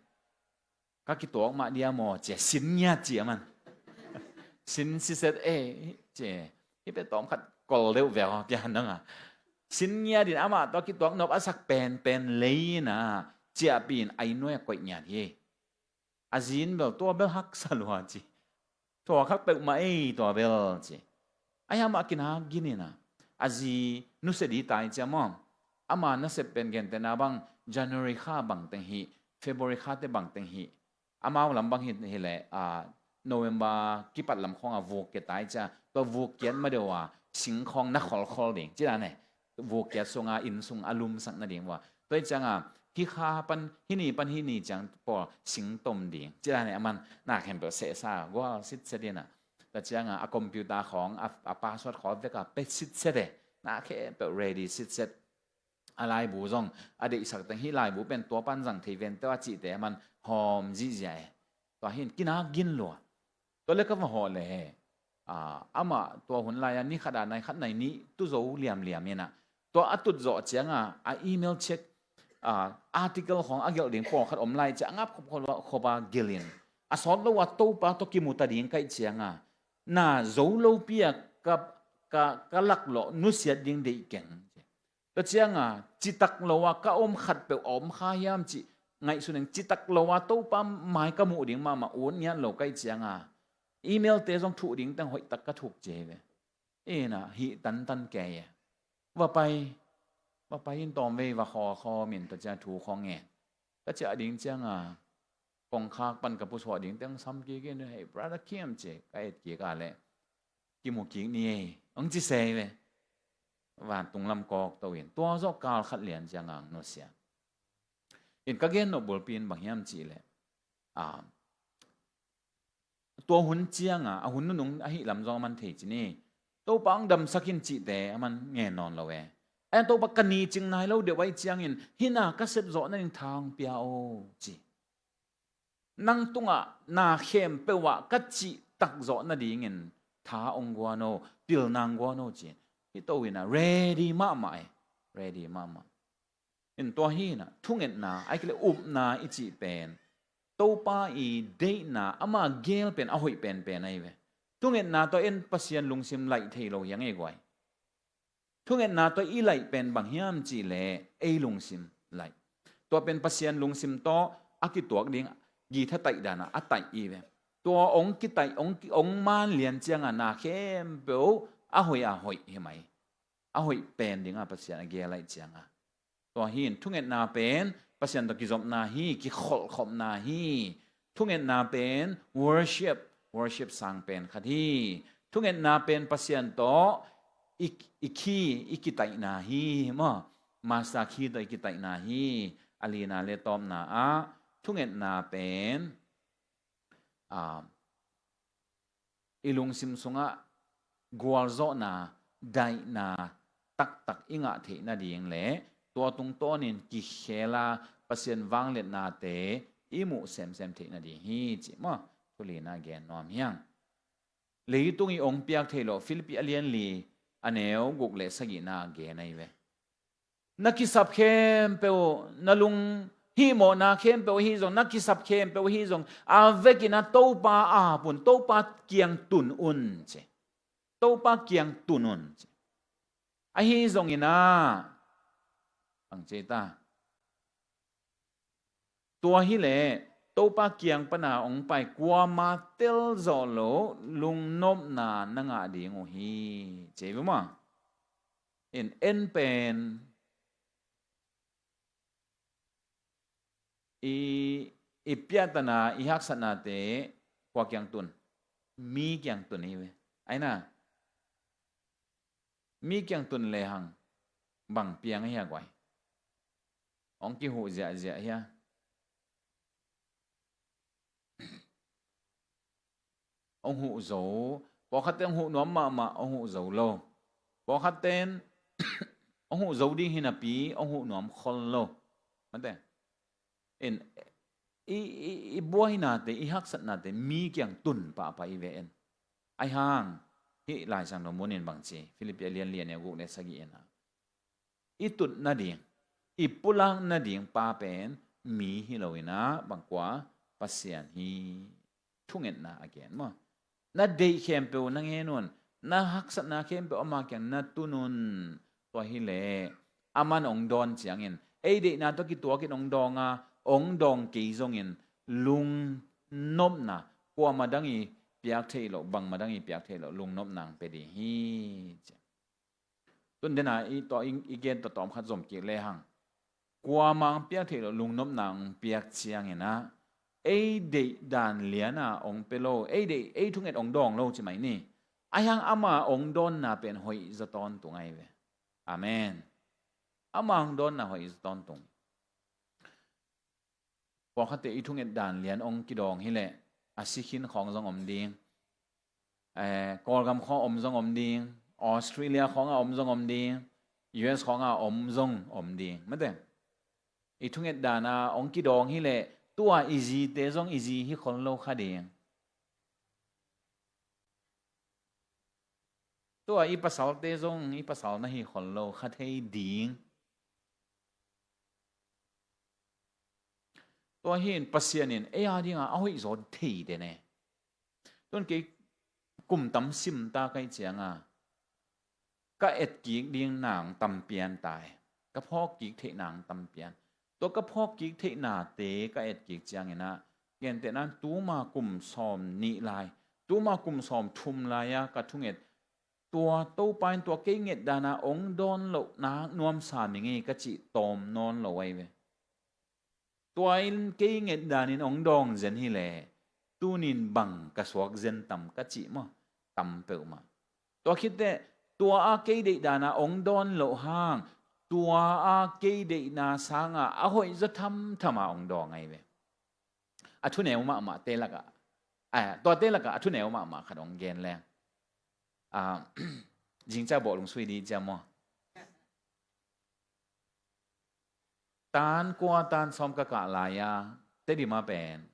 Ka kituak mah dia maw ci a, sin ngiat ci a man. Sin siset e ci a, hih pen tawm khat kol deuh veu a pian dang a. Sin ngiat in amah tawh kituak nop a sak penpen lei in ah, ciahpih in a inn nuai a koih ngiat hi. A zi in bel tua bel haksa lua ci. Tua khak peuhmah ei tua bel ci. Ahi hang amah kinak gin in ah, a zi nusia di tai ci a maw. Ama nasep pen gentehna bang January kha bang teng hi, February kha te bang teng hi. Amau lam bang hi, hi leh, a, November kipat lam khawng a vuk kia tai ci a, tua vuk kiat ma deuh a sing khawng na kholkhol ding ci dan e. Vuk kiat sung a inn sung a lumsak nading vua. Tua hi ciang a, hih kha pan, hih ni pan hih ni ciang pawl sing tom ding ci dan e, aman na khempeuh sehsa gual sitset in ah. Tua ciang a, a computer khawng a, a password khawng vek a pia sitset e. Na khempeuh ready sitset. A laibu zong a deihsak teng hih laibu pen tua pan zang thei vente a cihte a man hawm zihziah e. Tua hin kinak gin lua. Tua le ka va hawh le he. Ah, amah tua hun lai-a ni khat a nai khat nai nih tu zo liamliam inah. Tua a tut zawh cianga a email check, ah, article khawng a gelh ding pawlkhat om lai ciah a ngap khop khop a gelhin. A sawt lo a Topa tawh kimuta ding kaih cianga na zo lopi a ka, ka, ka laklawh nusiat ding deih keng. Tua cianga citak lo a ka om khat peuh a om kha hiam cih ngaihsun eng. Citak lo a Topa mai ka muh ding mahmah ut ngiat lo kaih cianga email te zong thuh ding teng hoih tak ka thuk cia hi ve. Ina hih tantan kei e. Va pai, va pai in tawm vei va khaw khawm in tua ciang thu khawng ngen. Ka ciah ding cianga kongkhak pan ka pusuah ding teng sam kik in, "Hei, Brother Kim," ci ka et kik a leh, "Kimu kik ni ei," hong ci sei ve. Vantung lam kawk to in tua zawh kal khat lian cianga ang nusia. In ka gen nop bulpi in bang hiam cih leh, ah, tua hun cianga a hun nunung ahi lam zong a man thei ci ni. Topa ang damsak in cihte a man ngen nawn lo e. Ayan Topa ka ni cing nai lo deuh ahi ciangin hina ka sep zawh nading tha ang pia o ci. Nang tungah na khempeuh ah ka cih tak zawh nadingin tha ong guan o, pilna ang guan o ci. Hi to ina ready mahmah e. Ready mahmah. In tua hi na thungetna ai kile upna i cih pen Topa i deihna ama gel pen a hoih penpen ahi ve. Thungetna tawh en Pasian lungsim laih thei lo hiang ei guai. Thungetna tawh i laih pen bang hiam cih leh ei lungsim laih. Tua pen Pasian lungsim tawh a kituak ding githa taih dana a taih i ve. Tua ong kitaih ong, ong man lian cianga na khempeuh a hoih a hoih hi mai. A hoih pen dinga Pasian a gel laih cianga. Tua hi in thungetna pen Pasian tawh kizopna hi, kikholhkhopna hi. Thungetna pen worship, worship sang pen khat hi. Thungetna pen Pasian tawh i, i khi, i kitaihna hi maw. Master khi tawh i kitaihna hi. A lina le tawpna ah thungetna pen, ah, i lungsim sungah gualzawhna, daihna taktak i ngah theih nading le tua tungtawnin kikhela Pasian vangliatnate i muh semsem theih nading hi cih maw. Thulina gen nuam hiang. Leitung i ong piak theih loh Philippi a lian li a neu guk le sagihna a gen ahi ve. Na kisap khempeuh, na lung hihmawhna khempeuh ahi zong, na kisap khempeuh ahi zong, a vekin a Topa ap un, Topa kiang tun un ci. Topa kiang tun un ci. Ahi zongin a, ang ci ta. Tua hileh Topa kiang pana ong pai kuama telzawh lo lungnopna na ngah ding uh hi. Ci ve maw? In en pen i, i piahtana, i haksatnate kua kiang tun? Mi kiang tun hi ve. Aina mi kiang tun lehang bang piang ahi a guai? Ong kihuh ziahziah hia? Ong huh zo. Pawlkhatte ong huh nuam mahmah, ong huh zo lo. Pawlkhatten ong huh zo ding hi napi ong huh nuam khol lo. Mate. In i, i, i buainate, i haksatnate mi kiang tun pahpah i ve en. Aihang hih Laisang dong munin bang ci, Philippi a lian lian a guk le sagih in a, i tut nading, i pulak nading pa pen mi hi lo in a bangkua Pasian hi. Thungetna a gen maw? Na deih khempeuh na ngen un, na haksatna khempeuh ama kiang na tun un. Tua hileh aman ong dawn ciangin ei deihna tawh kituakin ong dawng a, ong dawng kei zongin lungnopna, kuama dang i piak theih loh, bangma dang i piak theih loh lungnopna ang pe ding hi ci. Tun dena i tua i, i gen tawhtawm khat zom kik lehang, kuama ang piak theih loh lungnopna ang piak ciangin a, ei deih dan liana ong pe lo, ei deih, ei thunget ong dawng lo ci mai ni. Aihang ama ong dawnna pen hoih zaw tawntung ahi ve. Amen. Ama ong dawnna hoih zaw tawntung. Pawlkhatte i thunget dan lian ong kidawng hileh a sikhin khawng zong om ding. Eh, Kawlgam khawng om zong om ding. Australia khawngah om zong om ding, U S khawngah om zong om ding. Mate, i thunget dana hong kidawng hileh tua i zite zong i zi hi khol lo kha ding. Tua i pasalte zong i pasal na hi khol lo kha thei ding. Tua hi in Pasian in ei a dinga a hoih zaw thei den e. Tun kei kum tam sim ta ka hih cianga ka etkik ding nang tam pian ta e. Ka phawkkik theih nang tam pian. Tua ka phawkkik theihnate ka etkik ciangin ah, gentehna tuma kum sawm nih lai, tuma kum sawm thum lai-a ka thunget, tua Topa in tua kei nget dana hong dawn loh nak nuamsa mi ngei ka cih tawm nawn lo ahi ve. Tua in kei nget danin hong dawng zen hileh tunin bang ka suak zen tam ka cih maw? Tam peuhmah. Tua khitteh tua a kei deih dana hong dawn loh hang, tua a kei deihna sanga a hoih zaw thamthama hong dawng ahi ve. A thuneu mahmah te lakah, a, tuate lakah a thuneu mahmah khat hong gen leng. A, zingcia bawh lungsui di cia maw? Tan kua tan sawm ka kah lai-a, Tedim ah pen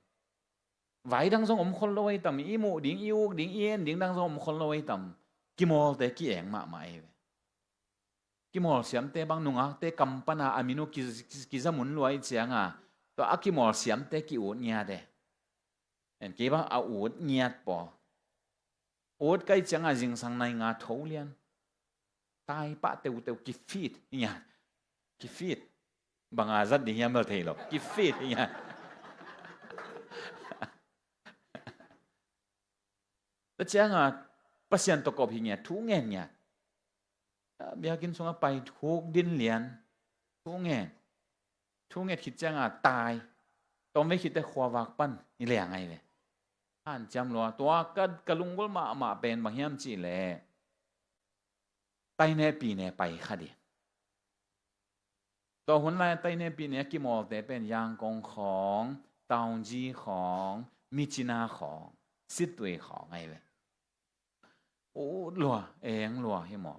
vai dang zong om khol lo ahi tam, i muh ding, i uk ding, i en ding dang zong om khol lo ahi tam. Kimawlte ki-eng mahmah ahi ve. Kimawl siamte bang nungakte kam pana a min uh ki, ki, kizamun lua ahi cianga, tua a kimawl siamte ki-ut ngiat e. En kei bang a ut ngiat pawl. Ut ka hih cianga zingsang nai nga tho lian. Tai pah teuteu kifit hi ngiat. Kifit. Banga zat ding hiam bel thei lo. Kifit hi ngiat. Tua cianga Pasian tawh kop hi ngiat, thu ngen ngiat. Biakinn sungah pai thuk din lian. Thu ngen. Thu nget khit cianga tai. Tawmvei khitteh khuavak pan hi leng ahi ve. Hanciam lua. Tua ka, ka lunggulh mahmah pen bang hiam cihleh, taine pine pai kha ding. Tua hun lai taine pine a kimawlte pen Yangon khawng, Taunggyi khawng, Myitkyina khawng, Sittwe khawng ahi ve. Ut lua, eng lua hi maw?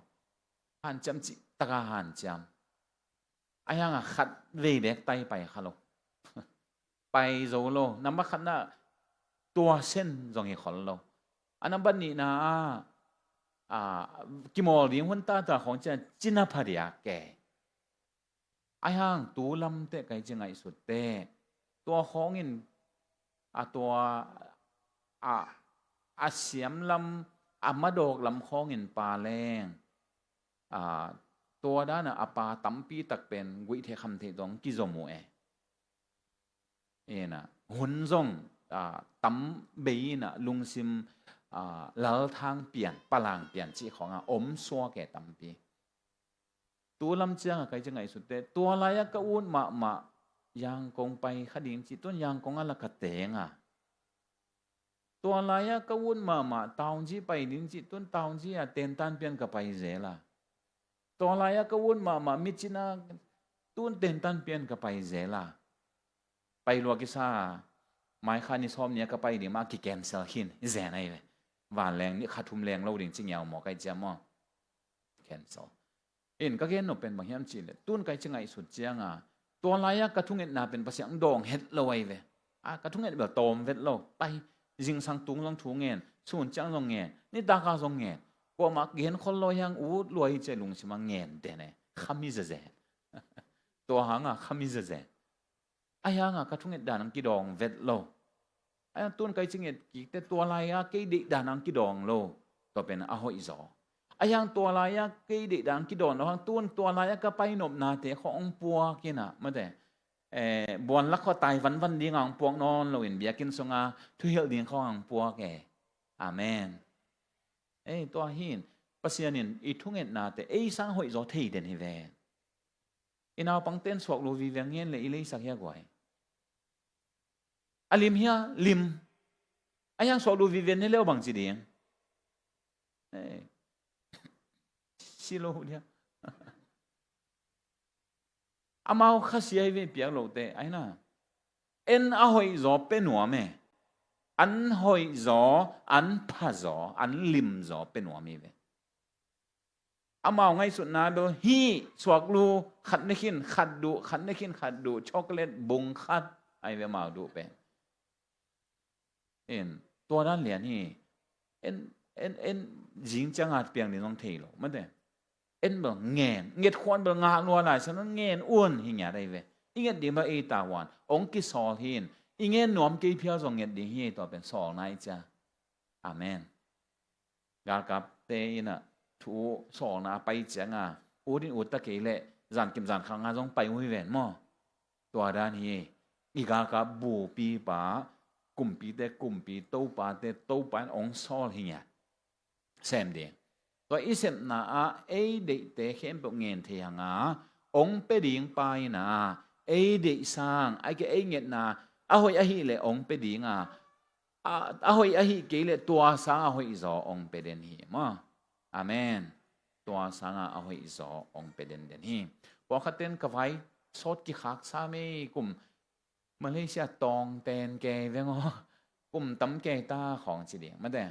Hanciam cihtaka hanciam. Ahi hanga khat vei bek tai pai kha lo. Pai zo lo. Nambat khatna tua sen zong hi khol lo. A nambat nihna ah, a, kimawl ding hun tata khawng cian cina phadiak ke. Ahi hang tu lamteh kai ci ngaihsut teh. Tua khawngin a tua a, a siam lam, a madawk lam khawngin pa leng, a, tua dana a pa tampi tak pen guihtheih khamtheih tawh kizom uh e. Ina, hun zong, a, tam bei ina lungsim, a, lalthang pian, palang pian cih khawnga om suak e tampi. Tu lam cianga kai ci ngaihsut teh, tua lai-a ka ut mahmah Yangon pai kha ding cih tun Yangon ah la ka teng a. Tua lai-a ka ut mahmah Taunggyi pai ding cih tun Taunggyi ah tentan pian ka pai zel a. Tua lai-a ka ut mahmah Myitkyina tun tentan pian ka pai zel a. Pai lua kisa, mai kha ni sawm ni-a ka pai ding mah ki cancel khin, i zen ahi ve. Vanleng ni kha thum leng lo ding ci ngiau maw kai cia maw? Cancel. In ka gen nop pen bang hiam cihleh, tun kai ci ngaihsut cianga, tua lai-a ka thungetna pen Pasian dawng het lo ahi ve. A, ka thunget bel tawm vet lo. Pai, zingsang tung zong thu ngen, sun ciang zong ngen, nitaka zong ngen. Kuamah gen khol lo hiang ut lua hi cia lungsima ngen den e. Khami zezen. Tua hanga khami zezen. Ahi hanga ka thunget dan ang kidawng vet lo. Ahi hang tun kai ci nget kik teh tua lai-a kei deih dan ang kidawng lo. Tua pen a hoih zaw. Ahi hang tua lai-a kei deih dan ang kidawng lo hang tun tua lai-a ka pai nopnate khawng hong puak ina, mate. Eh, buan lak khawng tai vanvan ding ang puak nawn loin biakinn sunga thuhilh ding khawng ang puak e. Amen. Eh, tua hin Pasian in i thungetnate ei sang hoih zaw thei den hi ve. I naupangte in suak lu vive ngen le i leisak hia guai. A lim hia, lim. Ahi hang suak lu vive ne leu bang ci ding. Eh. Si lo dia. Amau khasia hi ve piak lote, ahi na. En a hoih zaw pe nuam e. An hoih zaw, an pha zaw, an lim zaw pe nuam hi ve. Amau ngaihsutna bel hih suaklu khat ne khin khat duh, khat ne khin khat duh, chocolate bung khat ahi ve amau duh pen. In, tua dan lian hi. En, en, en, zing ciang a piang ding zong thei lo mate. En bel ngen, nget khuan bel ngah lua lai sa na ngen un hi ngiat ahi ve. I nget ding bel ei tavuan ong kisawl hi in, i ngen nuam kei phial zong nget ding hi, tua pen sawlna i cia. Amen. Galkapte in ah thu sawlna a pai ciang a, ut in ut ta kei leh zankim zankhang a zong pai uh hi ven maw? Tua dan hi. I galkap bupi pa, kumpite kumpi, Topate Topa in ong sawl hi ngiat. Sem ding. Tua i sepna ah ei deihte khempeuh ngen thei hang a, ong pia ding pa in ah ei deih sang, ai ke ei ngetna a hoih ahih leh ong pia ding a, a, a hoih ahih kei leh tua sang a hoih zaw ong pia den hi maw? Amen. Tua sang a, a hoih zaw ong pia den den hi. Pawlkhat ten ka vai sawt kikhak sa mei kum Malaysia tawng ten kei veng aw, kum tam kei ta khawng ci ding mate.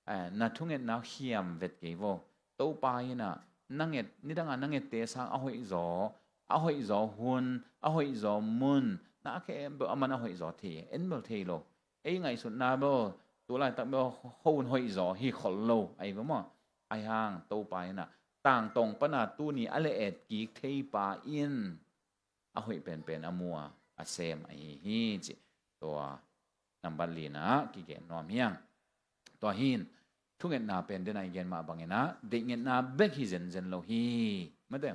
Eh, na thungetna khiam vet kei vo. Topa in ah na nget, nidang a na ngette sang a hoih zaw, a hoih zaw hun, a hoih zaw mun, na khempeuh aman a hoih zaw thei, en bel thei lo. Ei ngaihsutna bel tu laitak bel hun hoih zaw hi khol lo ahi ve maw? Ahi hang Topa in ah tangtong pan a tuni a le et kik thei pa in a hoih penpen a mu a, a sem ahi hi cih tua nambat lina kigen nuam hi hang. Tua hi in thungetna pen den a i gen mah bangin ah deihngetna bek hi zenzen lo hi. Mate,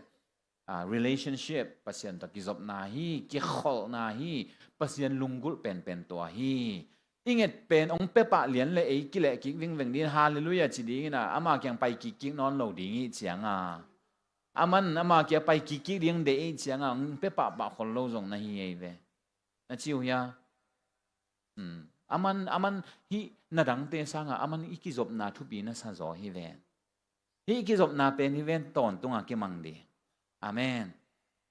ah, relationship, Pasian tawh kizopna hi, kikholhna hi, Pasian lunggulh penpen tua hi. I nget pen ong pia pah lian le ei kileh kik vingveng ding, halleluiah ci ding in ah ama kiang pai kikkik nawn lo ding hi ciang a, aman ama kia pai kikkik ding deih hi ciang a ong pia pahpah khol lo zong na hi ei ve. Na ci uh hia? Hmm. Aman, aman hih na dangte sang a aman i kizopna thupi na sa zaw hi ven. Hih kizopna pen hi ven tawntung a kimang ding. Amen.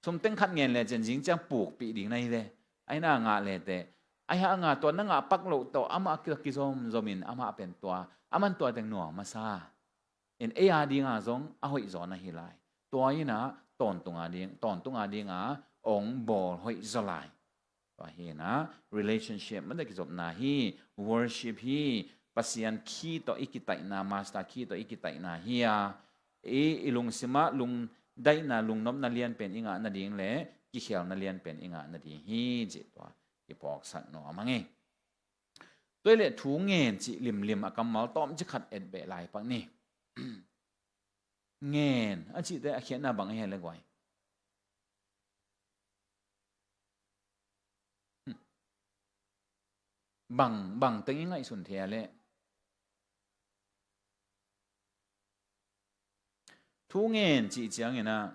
Sum teng khat ngen le cian zing ciang pukpih ding na hi ve. Ai na ngah le teh, ai ha ngah tua na ngah pak loh tawh amah ki, kizomzom in amah pen tua, aman tua teng nuam a sa. In ei a ding a zong a hoih zaw na hi lai. Tua in ah tawntung a ding, tawntung a ding a ong bawl hoih zaw lai. Tua hi in ah relationship mate kizopna hi, worship hi, Pasian khi tawh i kitaihna, master khi tawh i kitaihna hi a, i, i lungsim ah lungdaihna, lungnopna lianpen i ngah nading le kikhialna lianpen i ngah nading hi cih tua i phawksak nuam a ngei. Tua i leh thu ngen cih limlim a kammal tawmcik khat et beh lai pak ni. Ngen a cihte a khiatna bang a hi a le guai? Bang, bang teng i ngaihsun thei a leh? Thu ngen cih ciangin ah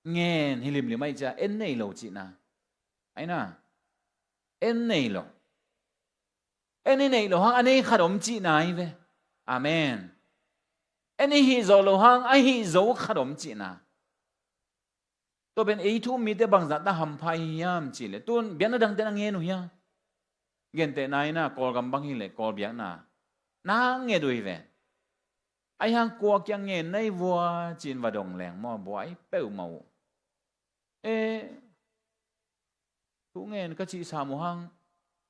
ngen hi limlim a i cia, en nei lo cihna. Ai na, en nei lo. En i neih loh hang a nei khat om cihna hi ve. Amen. En i hih zawh loh hang a hih zo khat om cihna. Tua pen ei thu um mite bangzah ta hampha i hi hiam cih leh tun biakna dangte na ngen uh hiam? Gentehna in ah Kawlgam bang hi leh Kawl biakna na nget uh hi ve. Ahi hang kua kiang ngen na hi vua ci-in va dong leng maw buai peuhmah uh. Eh, thu ngen ka cih sam uh hang,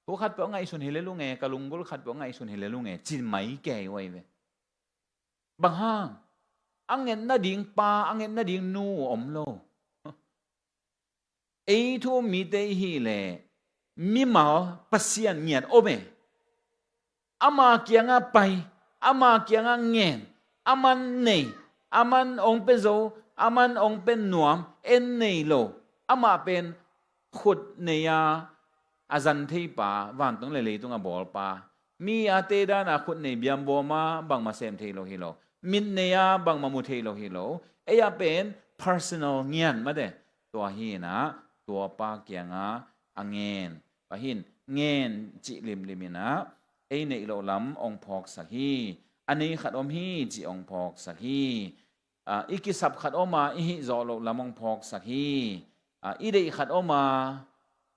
thu khat peuh a ngaihsun hi lel uh nge, ka lunggulh khat peuh a ngaihsun hi lel uh nge, ci mai kei uh ahi ve. Bang hang? A nget nading pa, a nget nading nu om lo. Ei thu um mite i hih leh mimal Pasian ngiat om e. Ama kiangah pai, ama kiangah ngen, aman nei, aman hong pia zo, aman hong pia nuam, en nei lo. Amah pen khut nei a, a zan thei pa, vantung le leitung a bawl pa. Mi a te dan a khut nei biambawm a, bangmah sem thei lo hi lo. Mit nei a, bangmah mu thei lo hi lo. Ei a pen personal ngian mate. Tua hi in ah, tua pa kiangah a ngen. Tua hi in ngen cih limlim in ah, ei neih loh lam hong phawksak hi. A nei khat om hi cih hong phawksak hi. Ah, i kisap khat om a, i hih zawh loh lam hong phawksak hi. Ah, i deih khat om a,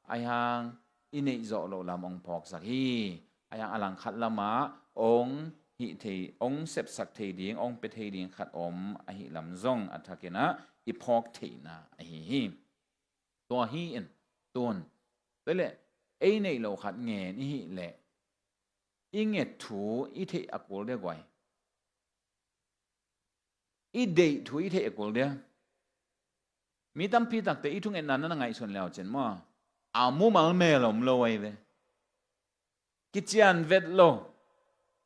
ahi hang i neih zawh loh lam hong phawksak hi. Ahi hang a langkhat lamah hong hih thei, hong sepsak thei ding, hong pia thei ding khat om ahih lam zong a thakin ah i phawk theihna ahi hi. Tua hi in tun. Tua leh ei neih loh khat ngen i hih leh i nget thu i theih a kul dia guai. I deih thu i theih a kul dia. Mi tampi takte i thungetna na na ngaihsun leu cin maw, a mumal mel om lo ahi ve. Kician vet lo.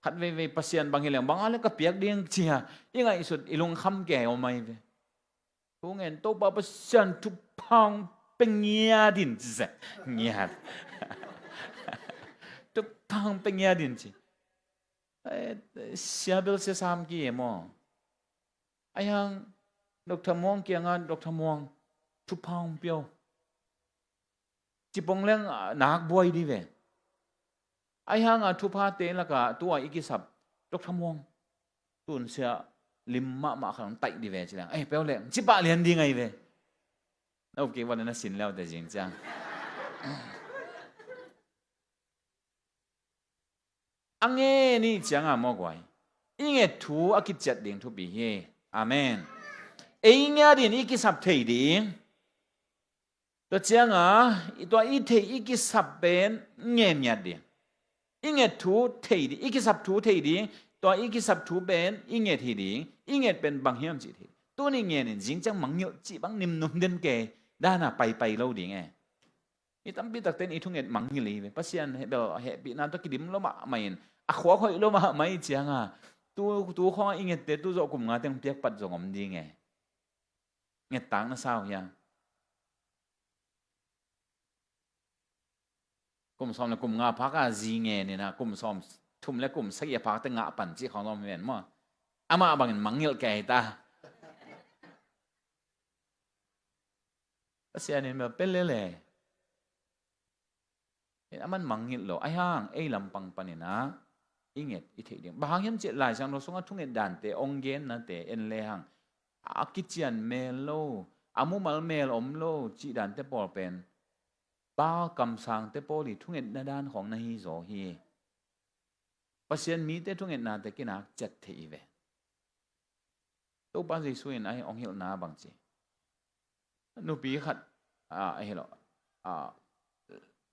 Khat veivei Pasian bang hi leng bang a le ka piak ding cia i ngaihsut i lungkham kei om ahi ve. Thu ngen Topa Pasian thupha hong pia ngiat in ci se. Ngiat. Thupha hong pia ngiat in ci. Eh, sia bel sia sam ki e maw. Ahi hang Doctor Muang kiangah Doctor Muang thupha hong pia o. Cipong leng, ah, nak buai di ve. Ahi hang a thuphate lakah tua i kisap Doctor Muang tun sia lim mahmah khat hong taih di ve ci leng. Eh, pia o leng cipah lian ding ahi ve. Na up kik ua na sin leu te zing ciang. A ngen i cianga maw guai. I nget thu a kiciat ding thupi hi. Amen. Ei ngiat in i kisap thei ding. Tua cianga, i tua i thei i kisap pen ngen ngiat ding. I nget thu thei ding, i kisap thu thei ding, tua i kisap thu pen i nget hi ding, i nget pen bang hiam cih thei. Tuni ngen in zing ciang mangngilh cih bang nimnum den kei, dana paipai lo ding e. Mi tampi takte in i thunget mangngilh hi ve. Pasian he bel hehpihna tawh kidim lo mahmah in, a khuak hoih lo mahmah i cianga, tu, tu khawngah i ngette tu zawh kum nga teng piak pat zong om ding e. Ngettak na sau hiam? Kum sawm le kum nga phak a zi ngen in a, kum sawm thum le kum sagih a phakte ngah pan cih khawng zong om hi ven maw? Amah bangin mangngilh kei ta. Pasian in bel pia lel e. In a man mangngilh lo, ahi hang ei lampang panin ah i nget i theih ding. Bang hang hiam cih Lai Siangtho sungah thunget dante, ong gennate en le hang a kician mel lo, a mumal mel om lo cih dante pawl pen Baal kamsangte pawl i thungetna dan khawng na hi zaw hi. Pasian mite thungetnate kinak ciat thei hi ve. Topa Jesuh in a hong hilhna bang ci. Nupi khat, a, a hi lo, a,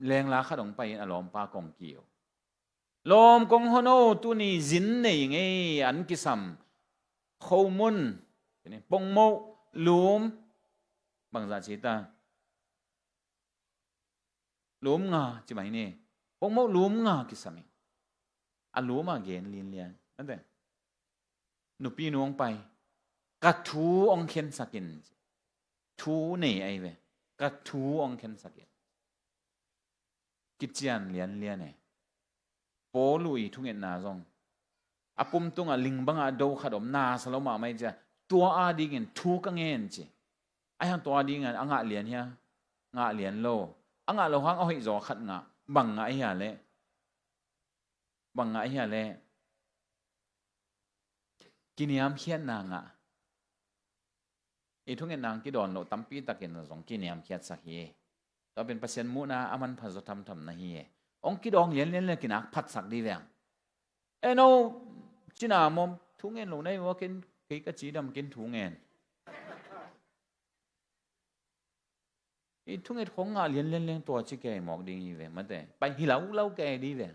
lengla khat hong pai in a lawmpa kong kiu. Lawm kong hon o, tuni zin nei ngei an kisam. Khomun, pongmoh, lum, bangzah ci ta. Lum nga ci mai ni. Pongmoh lum nga kisam ing. A lum a gen linlian. Ante. Nupi nu hong pai. Ka thu hong khensak in. Thu nei ahi ve. Ka thu hong khensak in. Kician lianlian e. Paul uh i thungetna zong a pum tungah ling bangah do khat om, nasa lo mahmah i cia, tua a dingin thu ka ngen ci. Ahi hang tua a dingin a ngah lian hia? Ngah lian lo. A ngah lo hang a hoih zaw khat ngah. Bang ngah hia leh? Bang ngah hia leh? Kiniamkhiatna ngah. I thungetna hong kidawn loh tampi takin zong kiniamkhiatsak hi. Tua pen Pasian muhna a manpha zaw thamtham na hi e. Hong kidawng lianlian le kinak phatsak di veng. E no, cina mawm, thungen lo na hi ua ken, kei ka cidam ken thungen. I thunget khong ngah lianlian leng tua ci kei mawk ding hi ve, mate. Pai hi laulau kei di ve.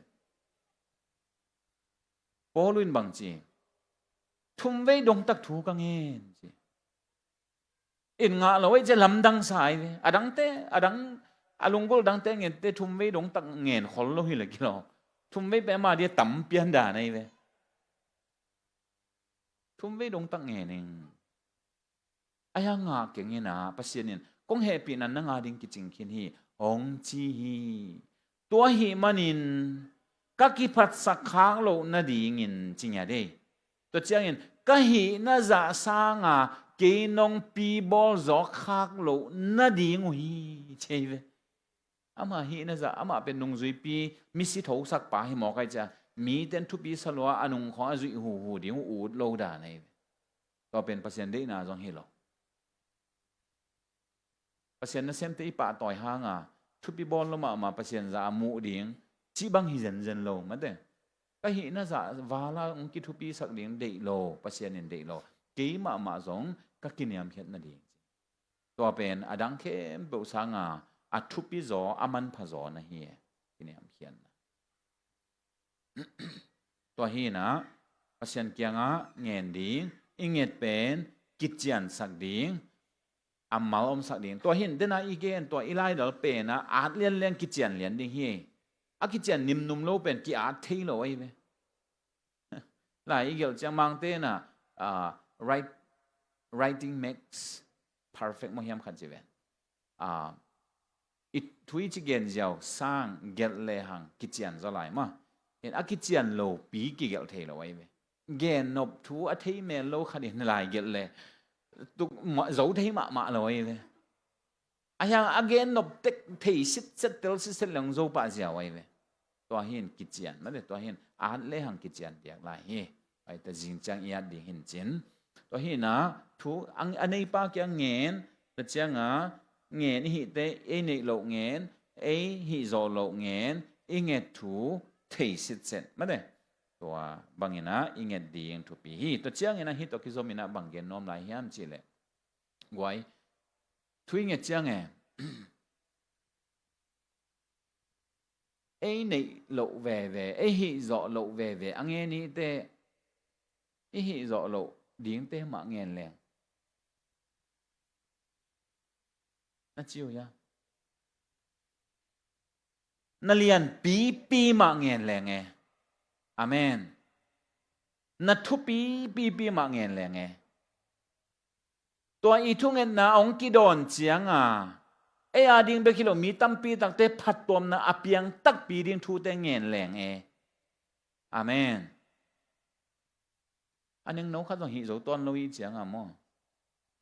Paul in bang ci. Thumvei dongtak thu ka ngen ci. In ngah lo ei cia lamdang sa ai ve. A dangte, a dang, a lunggulh dangte ngente thumvei dongtak ngen khol lo hi le kilawm. Thumvei peh ma dia tam pian dan ai ve. Thumvei dongtak ngen ing. Ahi hang ngah keng in a, Pasian in kong hehpihna na ngah ding kicing khin hi, hong ci hi. Tua ahih manin ka kiphatsak khak loh nadingin ci ngiat ei. Tua ciangin ka hihna zah sanga kei nong pibawl zawk khak loh nading uh hi, ci hi ve. Ama hihna zah, amah pen nungzuipi misi thosakpa hi mawk ai cia, mite in thupi sa lua a nungkhawng a zuih huhu ding uh ut lo dan ahi ve. Tua pen Pasian deihna zong hi lo. Pasian nasemte i pahtawi hanga thupi bawl lo mahmah Pasian za a muh ding cih bang hi zenzen lo, mate. ka hihna zah vala hong kithupisak ding deih lo, Pasian in deih lo. Kei mahmah zong ka kiniamkhiat nading. Tua pen a dang khempeuh sanga a thupi zaw, a manpha zaw na hi e, kiniamkhiatna. Tua hinah Pasian kiangah ngen ding, i nget pen kiciansak ding, a mal omsak ding. Tua hin dena i gen, tua i laidal penah at lianlian, kician lian ding hi. A kician nimnum lo pen ki-at thei lo ahi ve. Lai i gelh ciang Mangte na, ah, write, writing makes perfect maw hiam khat ci ven. Ah, i thu i ci gen ziau sang gelh lehang kician zaw lai maw. Hin a kician lopi kigelh thei lo ahi ve. Gen nop thu a thei mel lo khat in lai gelh leh tuk ma-, zo thei mahmah lo ahi ve. A hiang a gen nop tek thei sitset, tel sitset leng zo pah ziau ahi ve. Tua hin kician, mate, tua hin at lehang kician piak lai hi. Ai ta zing ciang i at ding hin cin. Tua hinah thu ang, a neipa kiang ngen, tua cianga ngen i hihte, ei neih loh ngen, ei hih zawh loh ngen, i nget thu thei sitset, mate. Tua banginah i nget ding thupi hi. Tua cianginah hih tua kizominah bang gen nuam lai hiam cihleh, guai, thu i nget ciang e, ei neih loh veve, ei hih zawh loh veve a ngen i hihte, i hih zawh loh dingte mah ngen leng na ci uh hia? Na lianpipi mah ngen leng e. Amen. Na thupipipi mah ngen leng e. Tua i thungetna hong kidawn cianga ei a ding bek hi lo, mi tampi takte phattuamna a piang takpi ding thute ngen leng e. Amen. A nengno khat zong hih zo tuan lo i cianga maw,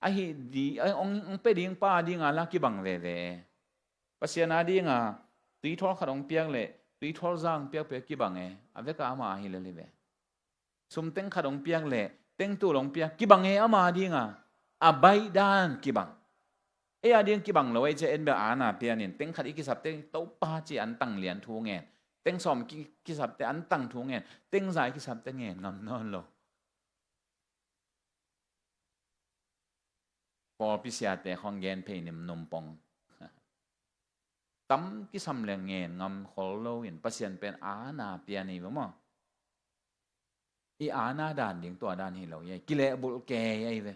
a hih di, a hong, hong pia ding pa a dinga la kibang veve e. Pasian a dinga tuithawl khat hong piak leh tuithawl za hong piak pia kibang e. A veka ama ahi lel hi ve. Sum teng khat hong piak leh teng tul hong piak kibang e, ama a dinga a baih dan kibang. Ei a ding kibang lo ei cia, en bel ana pianin teng khat i kisapte Topa ci an tang lian thu ngen, teng sawm ki, kisapte an tang thu ngen, teng za i kisapte ngen ngam nawn lo. Pawlpi siate khong gen phei nimnum pong. Tam kisam le ngen ngam khol lo in Pasian pen ana pian hi ve maw. I ana dan ding tua dan hi lo hi, kilehbulh kei ahi ve.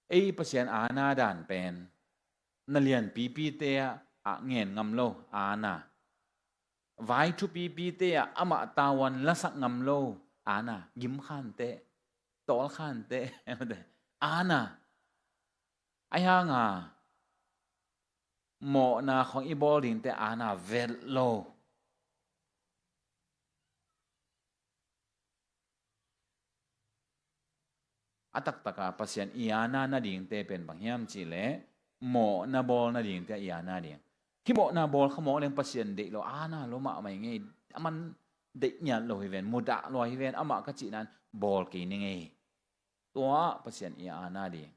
Ei Pasian ana dan pen na lianpipite ah ngen ngam lo ana. Vai thupipite ah amah tauan lasak ngam lo ana, gimkhante, tawlkhante, ana. Ahi hanga mawhna khong i bawl dingte ana velh lo. A taktaka Pasian i ana nadingte pen bang hiam cihleh mawhna bawl nadingte i ana ding. Hih mawhna bawl kha mawk leng Pasian deih lo, ana lo mahmah i ngei, a man deih ngiat lo hi ven, mudah lo hi ven, amah ka cihnan bawl kei ni ngei. Tua Pasian i ana ding.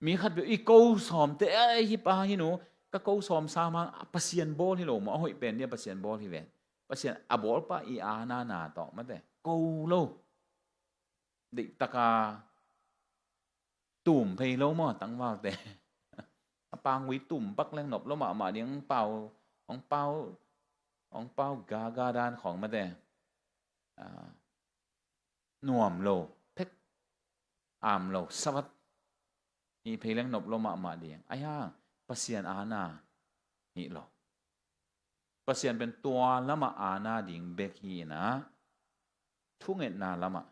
Mi khatpeuh i ko sawmte, "Ai, hih pa hih nu ka ko sawm sam hang, Pasian bawl hi lo maw, a hoih pen dia Pasian bawl hi ven." Pasian a bawlpa i ana na tawh mate ko lo. Deihtaka tum phei lo maw tangvalte. A pangui tum pak leng nop lo mahmah ding, hong pau, hong pau, hong pau gaga dan khong mate. Ah, nuam lo, phek, am lo, savat. Hih phei leng nop lo mahmah ding. Ahi hang Pasian ana hih lo. Pasian pen tua lamah ana ding bek hi inah thungetna lamah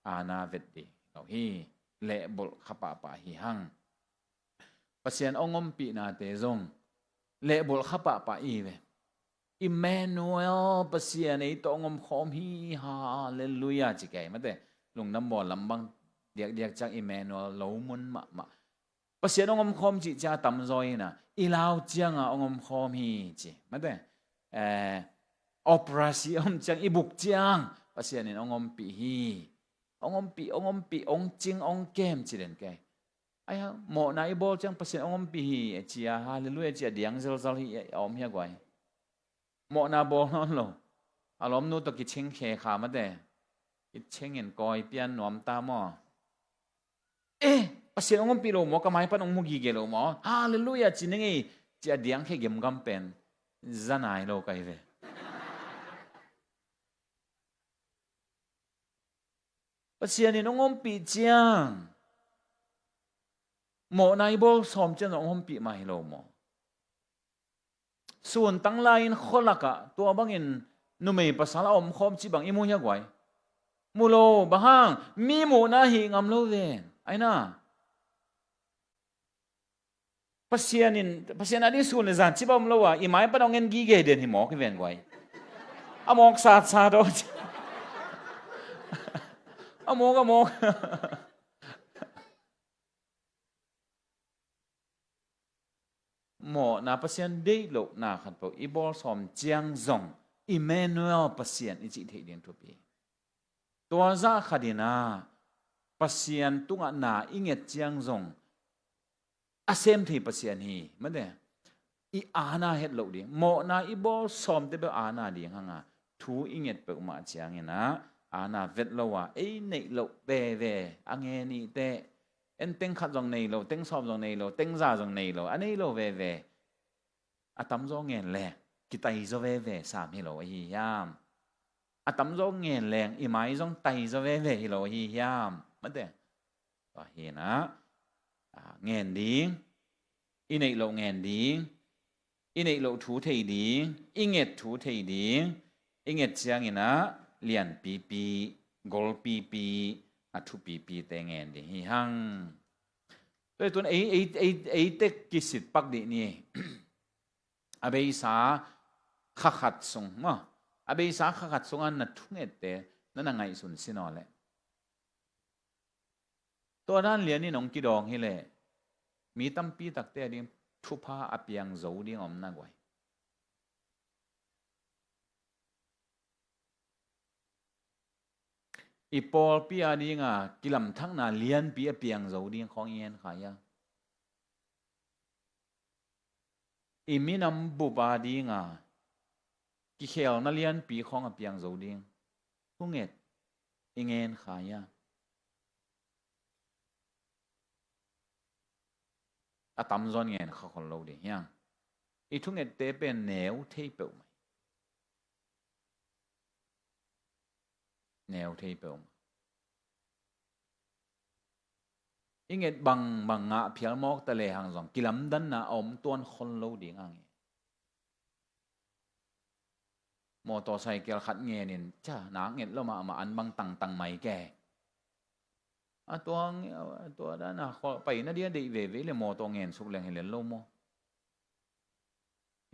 ana vet ding lo hi. Lehbulh kha pahpah hi hang. Pasian hong ompihnate zong lehbulh kha pahpah i ve. Emmanuel, Pasian ei tawh hong omkhawm hi, halleluiah ci kei mate. Lungdam bawl lam bang diakdiak ciang Emmanuel lo mun mahmah. Pasian hong omkhawm cih cia tamzaw inah i lau cianga hong omkhawm hi ci mate. Eh, operasi om ciang, i buk ciang Pasian in hong ompih hi. Hong ompih, hong ompih, hong cing, hong kem ci den kei. Ahi hang mawhna i bawl ciang Pasian hong ompih hi a cia, halleluiah cia diang zelzal hi a om hi a guai. Mawhna bawl nawn lo. a lawmnu tawh kiching khe kha mate. Kichingin kawi pian nuam ta maw? Eh, Pasian hong ompih lo maw? Ka mai pan hong mu gige lo maw? Halleluiah ci ning ei, ci a diang khe gemgam pen za nai lo ka hi ve. Pasian in hong ompih ciang, mawhna i bawl sawm ciang hong ompih mah hi lo maw? Sun tang lai-in khualakah tua bangin numei pasal a omkhawm cih bang i mu hia guai? Mu lo, bang hang? Mi muhna hih ngam lo ven. Aina. Pasian in, Pasian a ding sun le zan cih bang om lo a, i mai pan hong en gige den hi mawk hi ven guai. A mawk satsat aw. A mawk, a mawk. Mawhna, Pasian deih lohna khat peuh i bawl sawm ciang zong Emmanuel Pasian i cih theih ding thupi. Tua zah khat in ah Pasian tungah na i nget ciang zong a sem thei Pasian hi, mate. I aana het loh ding, mawhna i bawl sawmte peuh aana ding hang a, thu i nget peuhmah ciangin ah aana vet lo a, ei neih loh veve, a ngen i teh, en teng khat zong nei lo, teng sawm zong nei lo, teng za zong nei lo, a nei lo veve. A tamzaw ngen leng kitaizaw veve sam hi lo ahi hiam? A tamzaw ngen leng i mai zong taizaw veve hi lo ahi hiam? Mate. Tua hi in ah, a, ngen ding, i neih loh ngen ding, i neih loh thu thei ding, i nget thu thei ding, i nget ciangin ah lianpipi, golpipi, a thupipite ngen ding hi hang. Tua hi tun ei, ei, ei, ei tek kisit pak dih ni. A beisa kha khat sung maw? A beisa kha khat sungah na thungette na na ngaihsun sin aw leh, tua dan lianin hong kidawng hileh mi tampi takte a ding thupha a piang zo ding om na guai. I pawlpi a dinga kilamthakna lianpi a piang zo ding khawng i ngen kha hia? I minam bup a dinga kikhelna lianpi khawng a piang zo ding thunget i ngen kha hia? A tamzaw in ngen kha khol lo ding hiang. I thungette pen neu thei peuhmah. Neu thei peuhmah. I nget bangbang ngah phial mawk ta lehang zong kilamdanna a om tuan khol lo ding a ngen. Motorcycle khat ngenin, ca, nak nget lo mahmah, an bang tangtang mai ke. A tua, a tua dan a khual paina dia deih veve le motor ngen suk leng hi lel lo maw?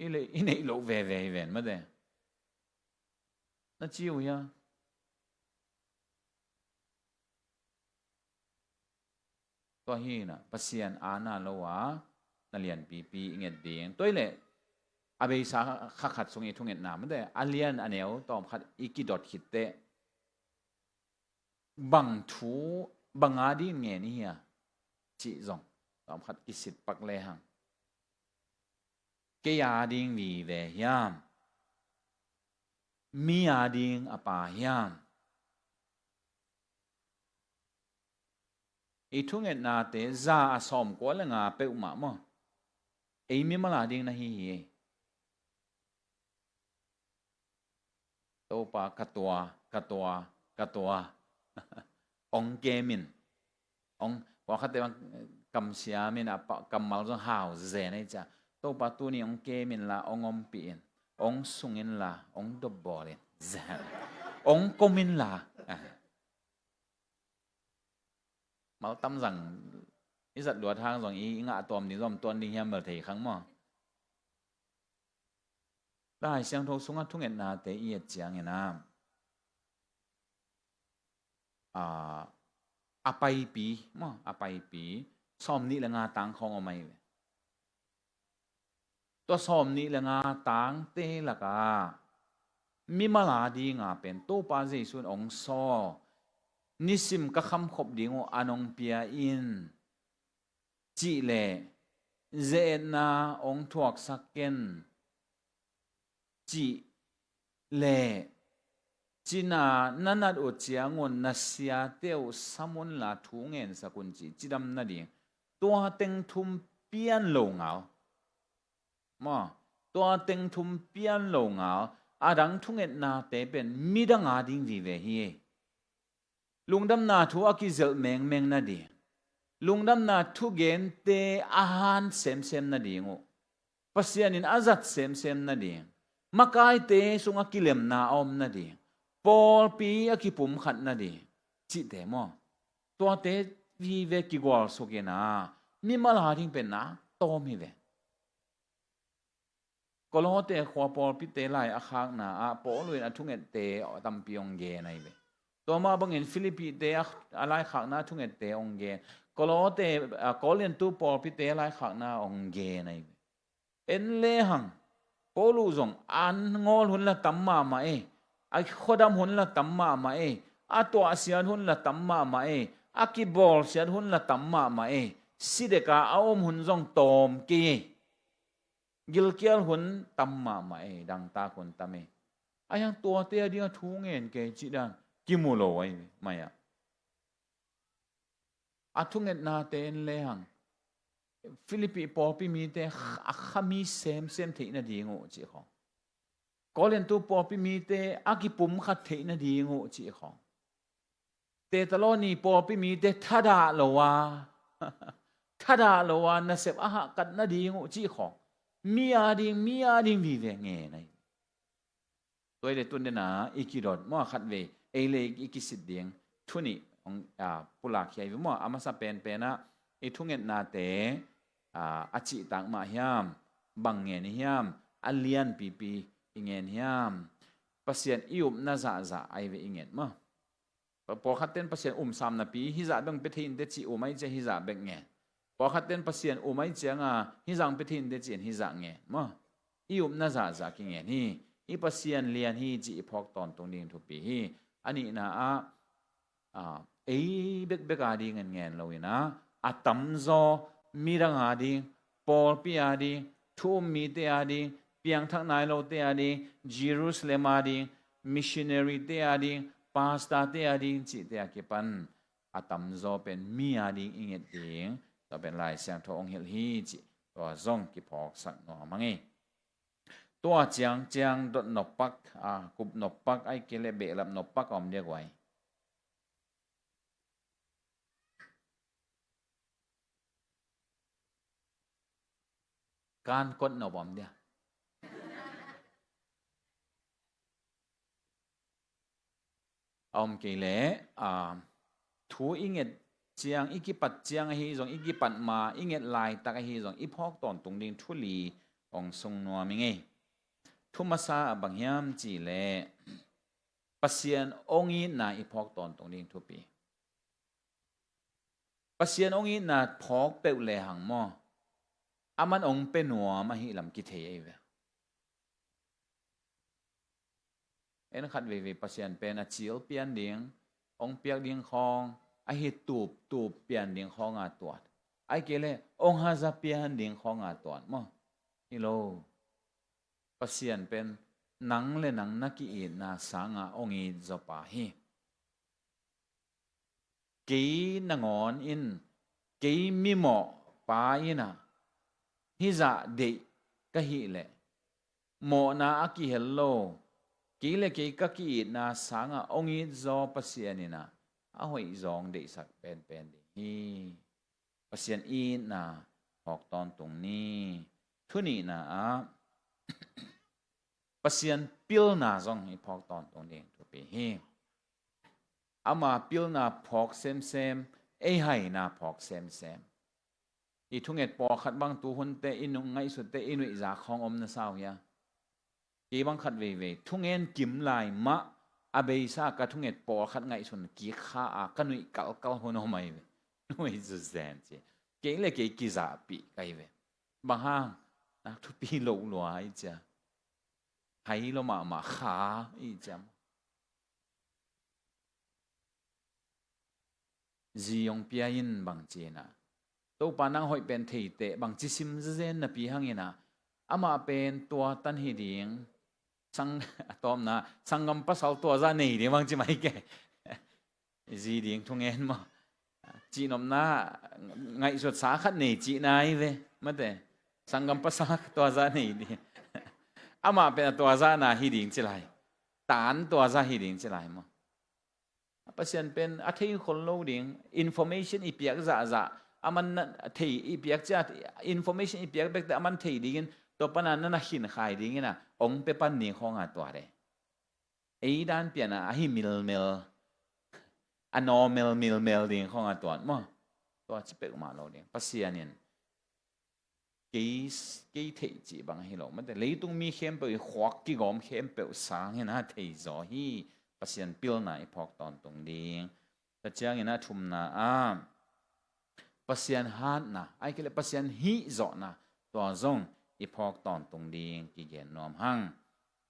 I le, i neih loh veve hi ven mate. Na ci uh hia? Tua hi na, Pasian aana lo a na lianpipi i nget ding. Tua hi leh a beisa kha khat sung i thungetna mate, a lian a neu tawm khat i kidot khit teh, bang thu, bang a ding ngen i hia cih zong tawm khat kisit pak lehang. Kei a ding vive hiam? Mi a ding a pa hiam? I thungetnate za a sawmkua le nga peuhmah maw? Ei mimal a ding na hi hi ei. Topa ka tua, ka tua, ka tua. Ong kemin. Ong, pawlkhatte bang kamsiamin a pa, kammal zong hau zen ei cia. Topa tuni ong kemin la, ong ompih in. Ong sungin la, ong dopbawlin. Zen. Ong komin la. Maltam zang i zat luat hang zong i ngah tuam ding zom tuan ding hiam bel thei khang maw? Lai Siangtho sungah thungetnate i et ciangin a, a, a paipi maw, a paipi sawm nih le nga tang khawng om ahi ve. Tua sawm nih le nga tangte lakah mimal a dinga pen Topa Jesu in ong sawl, nisim ka khamkhop ding uh a nong pia in, cih leh, ze-etna ong thuaksak ken, cih leh, Cina na nat uh ciangun na siate uh sam unla thu ngensak un ci, cidam nading. Tua teng thum pian lo ngal. Maw, tua teng thum pian lo ngal. A dang thungetnate pen midang a ding vive hi. Lungdamna thu a kizelh mengmeng nading, lungdamna thugente a han semsem nading uh, Pasian in a zat semsem nading, makaite sungah kilemna a om nading, pawlpi a kipumkhat nading, cihte maw? Tuate vive kigualsuk in a, mimal a ding pen na tawm hi ve. Kolose khua pawlpite lai a khakna ah Paul in a thungette tampi hong gen ahi ve. Tua mah bangin Philippite a, a lai khakna a thungette hong gen. Kolose, a, Korintu pawlpite a lai khakna hong gen ahi ve. En lehang, Paul uh zong an ngawl hun la tam mahmah e, a khuadam hun la tam mahmah e, a tuahsiat hun la tam mahmah e, a kibawlsiat hun la tam mahmah e, sideka a om hun zong tawm kei e. Gilkial hun tam mahmah e, dangtak hun tam e. A hiang tuate a ding a thu ngen kei cih dan kimu lo ahi mai ah. A thungetnate en lehang Philippi pawlpi mite a khami semsem theih nading uh cih khawng, Korintu pawlpi mite a kipumkhat theih nading uh cih khawng, Thessaloni pawlpi mite thadah lo a, thadah lo a nasep a hahkat nading uh cih khawng, mi a ding, mi a ding vive ngen ahi. Tua hi le tun dena i kidot maw, khatvei ei le i kisit ding thu nih hong, a, pulak hi ahi ve maw. A masa penpen ah i thungetnate, a, a cihtak mah hiam, bang ngen i hiam, a lianpipi i ngen hiam, Pasian i upna zahzah ahi ve i ngen maw. Pawlkhat ten Pasian um sam napi hizah bek pia thei inteh ci, um ahi ciang hizah bek ngen. Pawlkhat ten Pasian um ahi cianga hizah pia thei inteh ci-in hizah ngen maw. I upna zahzah kingen hi. I Pasian lian hi ci i phawk tawntung ding thupi hi. A nihna ah, a, ei bekbek a dingin ngen lo in a, a tamzaw midang a ding, pawlpi a ding, thu um mite a ding, piangthak nai lote a ding, Jerusalem a ding, missionary te a ding, pastor te a ding cihte a kipan a tamzaw pen mi a ding i nget ding, tua pen Lai Siangtho hong hilh hi cih tua zong kiphawksak nuam a ngei. Tua ciang ciang dot noppak, a, kup noppak, ahih kei leh behlap noppak a om dia guai. Kan kot nop om dia. A om kei leh, a, thu i nget ciang, i kipat ciang ahi zong, i kipat ma i nget laitak ahi zong, i phawk tawntung ding thu li hong sung nuam i ngei. Thu masa ah bang hiam cih leh Pasian hong itna i phawk tawntung ding thupi. Pasian hong itna phawk peuh lehang maw, aman hong pia nuam ahi lam kithei ahi ve. En khat veivei Pasian pen a cil pian ding, hong piak ding khawng, ahi tup tup pian ding khawng a tuat. Ahih kei leh hong haza pian ding khawng a tuat maw? Hi lo. Pasian pen nang le nang na ki-itna sanga hong it zaw pa hi. Kei nangawn in, kei mimawh pa in a, hizah deih ka hih leh, mawhna a kihel lo, kei le kei ka ki-itna sanga hong it zaw Pasian in a, a hoih zaw hong deihsak penpen ding hi. Pasian itna phawk tawntung ni. Thu nihna ah, Pasian pilna zong i phawk tawntung ding thupi hi. Ama pilna phawk semsem, ei haina phawk semsem. I thunget pawlkhat bang tu hunte, i nung ngaihsutte, i nuihza khawng om na sa uh hia? Kei bang khat veivei thungen kim lai mah a beisa ka thunget pawlkhat ngaihsun kik kha a ka nuih kalkal hun om ahi ve. Nuih zuzen ci. Kei le kei kizahpih ka hi ve. Bang hang, nak thupi loh lua i cia. Hai lo mahmah kha i cia. Zi hong pia in bang ci in a, Topa nang hoih pen thei teh bang ci sim zezen napi hang in a, amah pen tua tan hi ding, Sang, a tawpna, sanggam pasal tuazah nei ding bang ci mai ke. Zi ding thungen maw? Cihnopna ngaihsutsa khat nei cihna hi ve. Mate, sanggam pasal tuazah nei ding. Amah pen a tuazahna hi ding ci lai. Tan tuazah hi ding ci lai maw? Pasian pen a thei khol lo ding, information i piak zahzah, a man na thei i piak ciat, information i piak bekte a man thei dingin, tua pana na na khin khai dingin a, ong pe pan ding khong a tua de. Ei dan piana a hi milmel, a normal milmel ding khong a tua maw? Tua ci peuhmah lo ding. Pasian in kei, kei theih cih bang hi lo. Mate, leitung mi khempeuh i khuak kigawm khempeuh sangin a thei zaw hi. Pasian pilna i phawk tawntung ding. Tua ciangin a thumna ah Pasian hatna, ahih kei leh Pasian hihzawhna, tua zong i phawk tawntung ding kigen nuam hang.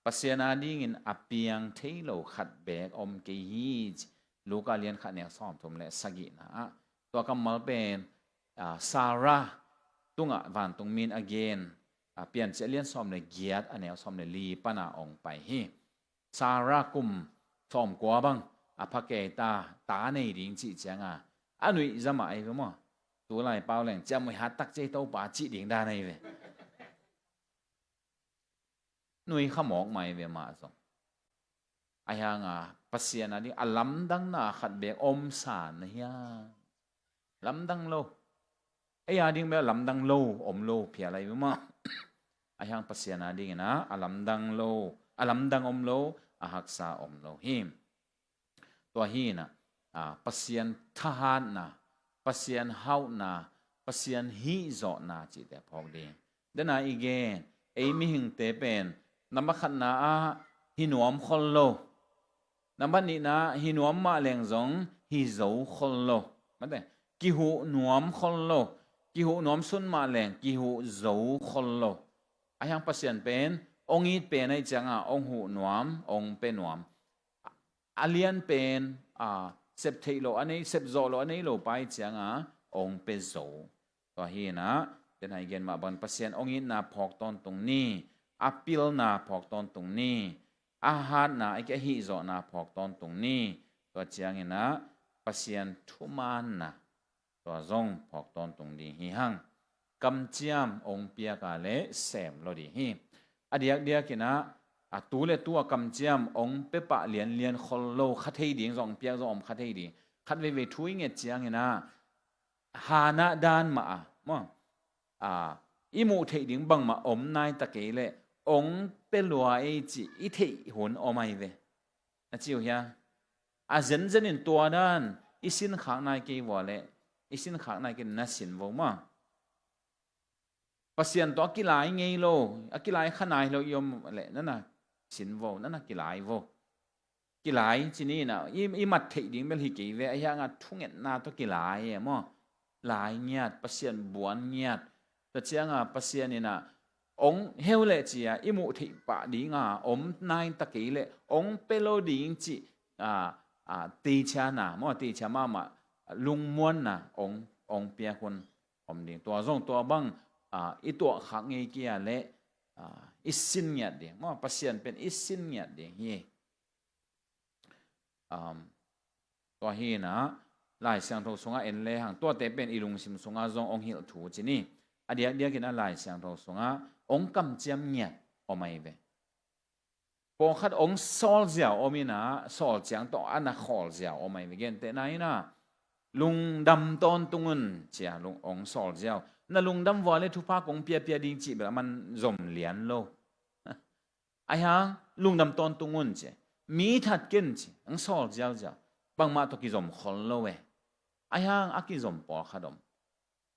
Pasian adingin a piang thei lo khat beek om kei hi, ci Luka lian khat neu sawmthum le sagihna ah. Tua kammal pen, ah, Sarah tungah vantungmi in a gen, ah, Piancil lian sawm le giat a neu sawm le li pana ong pai hi. Sarah kum sawmkua bang a pha kei ta, ta nei ding cih cianga a nuih zah mah ahi ve maw? Tulai pau leng ciamui hat tak ci ei Topa cih ding dan ahi ve. Nuih kha mawk mah ahi ve mah zong. Ahi hanga Pasian ading a lamdangna khat beek om san na hiam? Lamdang lo. Ei ading bel a lamdang lo om lo phial ahi ve mah. Ahi hang Pasian adingin a, a lamdang lo, a lamdang om lo, a haksa om lo hi. Tua hi na, ah, Pasian thahatna, Pasian hauhna, Pasian hihzawhna cihte phawk ding. Dena i gen, ei mihingte pen, nambat khatna ah hi nuam khol lo. Nambat nihna ah hi nuam mah leng zong hi zo khol lo. Mate, kihuh nuam khol lo. Kihuh nuam sun mah leng kihuh zo khol lo. Ahi hang Pasian pen, ong it pen ahi cianga, ong huh nuam, ong pe nuam. A lian pen, a, sep theih lo a nei, sep zawh lo a nei lo pa ahi cianga, ong pe zo. Tua hi na, den hai gen mah bang Pasian ong itna phawk tawntung ni, a pilna phawk tawntung ni, a hatna, a hihzawhna phawk tawntung ni. Tua ciangin a, Pasian thumanna tua zong phawk tawntung ding hi hang. Kamciam ong piak a le sem lo ding hi. A diakdiakin a, a tu le tu a kamciam ong pe pah lianlian khol lo, kha thei ding zong piak zong om kha thei ding. Khat veivei thu i nget ciangin a, hana dan mah a, maw? A, i muh theih ding bangmah om nai ta kei leh ong pe lua ei cih i theih hun om ahi ve. Na ci uh hia? A zenzen in tua dan i sinkhak nai kei vua leh i sinkhak nai kei na sin vo maw? Pasian tawh a kilai ngei lo, a kilai kha nai lo i om leh na na sin vo, na na kilai vo. Kilai ci ni na, i, i mat theih ding bel hi kei ve, ahi hanga thungetna tawh kilai e maw? Lai ngiat, Pasian buan ngiat. Tua cianga Pasian in a, ong heu leh cia i muh theih pah dinga om nai ta kei leh ong pe lo ding cih, a, a, teichia na maw, teichia mahmah, lungmuanna ong, ong piak hun om ding. Tua zong tua bang, a, i tuahkhak ngei kei a leh, a, i sin ngiat ding maw, Pasian pen i sin ngiat ding hi. Um, tua hi na, Lai Siangtho sungah en lehang, tuate pen i lungsim sungah zong ong hilh thu ci ni. A diakdiakin a Lai Siangtho sungah ong kamciam ngiat om ahi ve. Pawlkhat ong sawl ziau om in a, sawl ciang tawh a na khawl ziau om ahi ve. Gentehna in a, lungdam tawntung un cia lung, ong sawl ziau. Na lungdam vua leh thupha kong piapia ding cih bel a man zom lian lo. Ahi hang lungdam tawntung un ci. Mi that ken ci, ang sawl ziauziau. Bangmah tawh kizom khol lo e. Ahi hang a kizom pawlkhat om.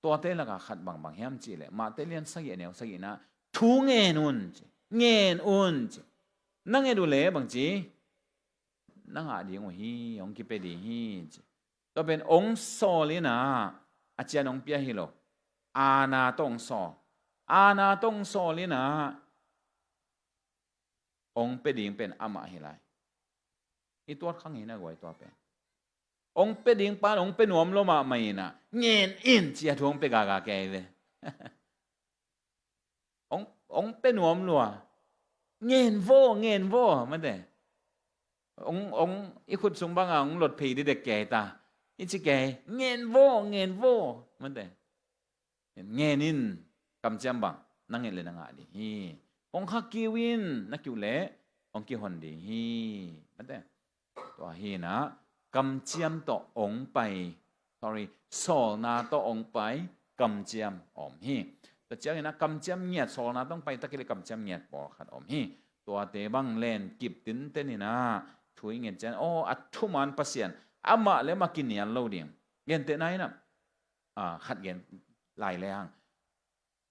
Tuate laka khat bangbang hiam cih leh, Mate lian sagih a neu sagihna, thu ngen un ci. Ngen un ci. Na nget uh leh bang ci? Na ngah ding uh hi, hong kipe ding hi ci. Tua pen hong sawl in a, a cian hong pia hi lo. Aana tawh hong sawl. Aana tawh hong sawl in a, hong pe ding pen amah hi lai. I tuat khang hi na guai tua pen. Hong pe ding pan hong pe nuam lo mahmah in a, ngen in ci a thu hong pe gaga kei ve. Hong, hong pe nuam lua. Ngen vaw, ngen vaw, mate. Ong, ong, i khut sung banga ong lot phei didek kei ta. I ci kei, ngen vaw, ngen vaw, mate. Ngen in, kamciam bang na nget le na ngah ding hi. Ong kha kiu in, na kiu le ong kihon ding hi. Mate. Tua hi na, kamciam tawh ong pai, sorry, sawlna tawh ong pai, kamciam om hi. Tua ciangin a kamciam ngiat, sawlna tawh ong pai, takil le kamciam ngiat pawlkhat om hi. Tuate bang len kip tinten in a, thu i nget ciang, aw, a thuman Pasian, amah le amah kinial lo ding. Gentehna in a, a, khat gen lai le hang.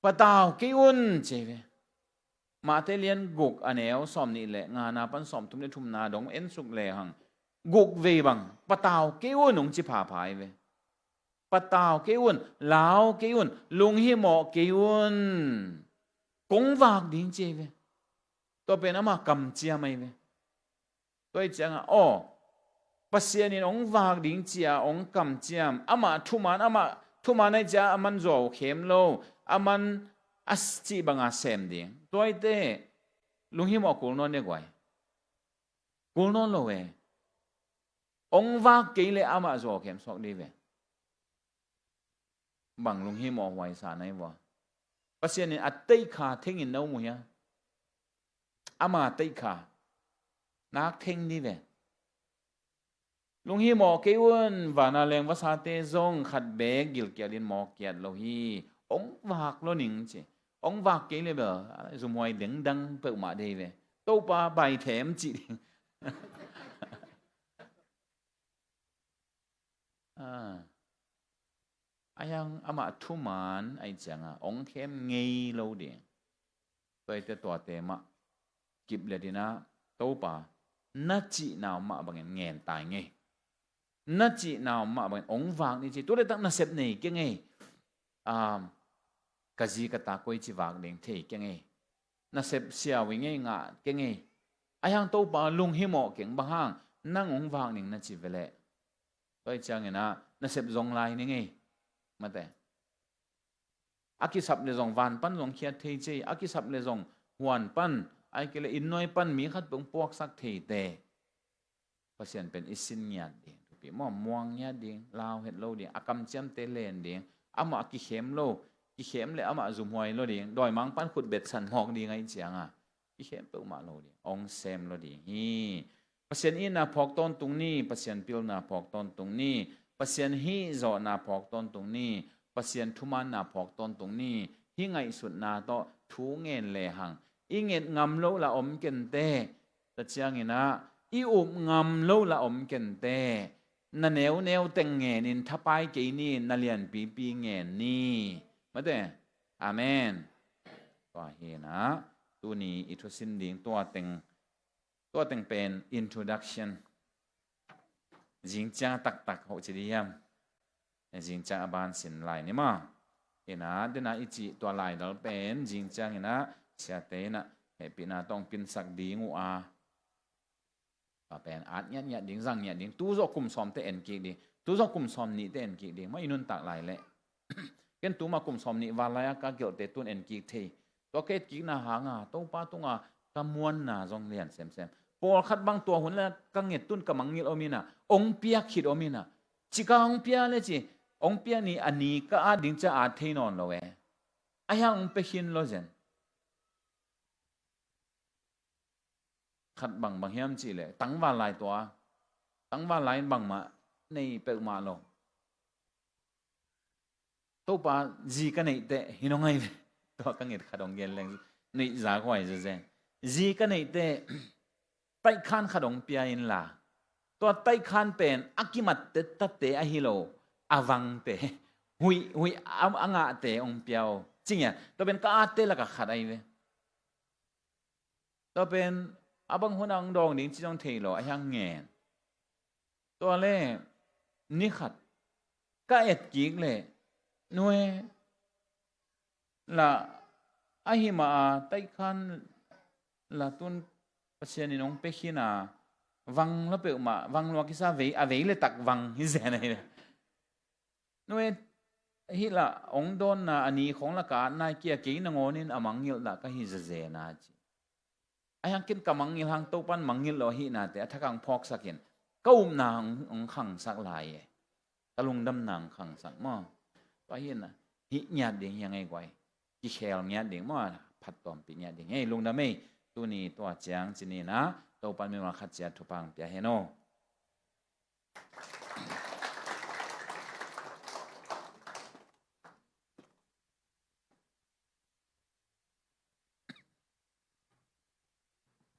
Patau kei un, ci ve. Mate lian guk a neu sawm nih le ngana pan sawm thum le thumna dong en suk le hang. Guk vei bang, patau kei un, ong ci phapha hi ve. Patau kei un, lau kei un, lunghimawh kei un. Kong vak ding ci ve. Tua pen amah kamciam ahi ve. Tua hi cianga, aw, Pasian in ong vak ding cia ong kamciam, amah thuman, amah thuman ahi cia a man zuau khem lo, a man a cih banga sem ding. Tua hi te, lunghimawh kul nawn ne guai. Kul nawn lo e. Ong vak kei le amah zuau khem suak ding ve. Bang lunghimawh huai sa na hi vua. Pasian in a teikha thengin no mu hia. Ama teikha nak theng ni ve. Lunghimawh kei un, vana leng vasate zong khat bek gilkial in mawk kiat lo hi. Ong vak lo ning ci. Ong vak kei le bel zumhuai dengdang peuhmah dei ve. Topa bai them ci ding. Ah. Ahi hang amah thuman ahi cianga ong khem ngei lo ding. Tuate tuate mah kip le dina Topa na cihna om mah bangin ngen tai ngei. Na cihna om mah bangin ong vak ni ci. Tule tak nasep nei kei ngei. Um, ka zi ka ta koi ci vak ding thei kei ngei. Nasep siau i ngei ngah kei ngei. Ahi hang Topa lunghimawh keng bang hang nang ong vak ning na ci veleh. Tua hi ciangin ah nasep zong lai ni ngei. Mate. A kisap le zong van pan zong khiat thei cei. A kisap le zong huan pan. Ai kei le inn nuai pan mi khat peuh puaksak thei te. Pasian pen i sin ngiat ding. Thupi maw, muang ngiat ding. Lau het lo ding. A kamciamte len ding. Amah kikhem lo. Kikhem le amah zumhuai lo ding. Dawimang pan khut betsan mawk ding ahi cianga. Kikhem peuhmah lo ding. Ong sem lo ding hi. Pasian itna phawk tawntung ni, Pasian pilna phawk tawntung ni, Pasian hihzawhna phawk tawntung ni, Pasian thumanna phawk tawntung ni, hih ngaihsutna tawh thu ngen lehang i nget ngam lo la om kente, tua ciangin ah i up ngam lo la om kente, na neuneu teng ngenin thapai kei ni, na lianpipi ngen ni. Mate. Amen. Tua hi na, tuni i thusin ding tua teng Tua teng pen introduction. Zingciang a taktak hoh ci di hiam? Zingciang a ban sin lai ni maw? Ina, dena i cih tua laidal pen zingciang ina siate ina hehpihna tawh ong pinsak ding uh a. Tua pen at ngiatngiat ding, zang ngiat ding. Tu zawh kum sawmte en kik ding. Tu zawh kum sawm nihte en kik ding. Maw i nuntak lai leh. Ken tuma kum sawm nih val lai-a ka gelhte tun en kik thei. Tua ka etkikna hanga Topa tunga ka muanna zong lian semsem. Pawlkhat bang tua hun le ka nget tun ka mangngilh om ina, ong pia khit om ina. Cika ong pia le ci, ong pia ni a ni ka at ding cia at thei nawn lo e. Ahi hang ong pia khin lo zen. Khat bang bang hiam cih leh tangval lai tua. Tangval lai in bangmah nei peuhmah lo. Topa zi ka neih teh hi nong ai ve. Tua ka nget khat ong gen leng neih za khuai zezen. Zi ka neih teh taihkhan khat ong pia inla, tua taihkhan pen a kimat teh tate ahi lo, a vangte, huih huih a ngahte ong pia uh. Cingia tua pen ka atte laka khat ai ve. Tua pen a bang hun a ong dawng ding ci zong thei lo, ahi hang ngen. Tua le ni khat ka etkik le nue la ahi ma a taihkhan la tun Pasian in ong pia khin a, vang lo peuhmah, vang lua kisa vei, a vei le tak vang hi zen ahi. Nue hih lah ong dawnna a ni khong laka nai kia kei nangawnin a mangngilh lah ka hi zezen a ci. Ahi hangin ka mangngilh hang Topan mangngilh lo ahih nate a thak hong phawksak in ka upna hong, hong khangsak lai e. Ka lungdamna hong khangsak maw. Tua hi na, hih ngiat ding hi hang ei guai. Kikhel ngiat ding maw, phattuampih ngiat ding hi hang ei. Lungdam ei, tuni tua ciang ci ni na, Topan mimal khat ciat thupha hong pia hen aw.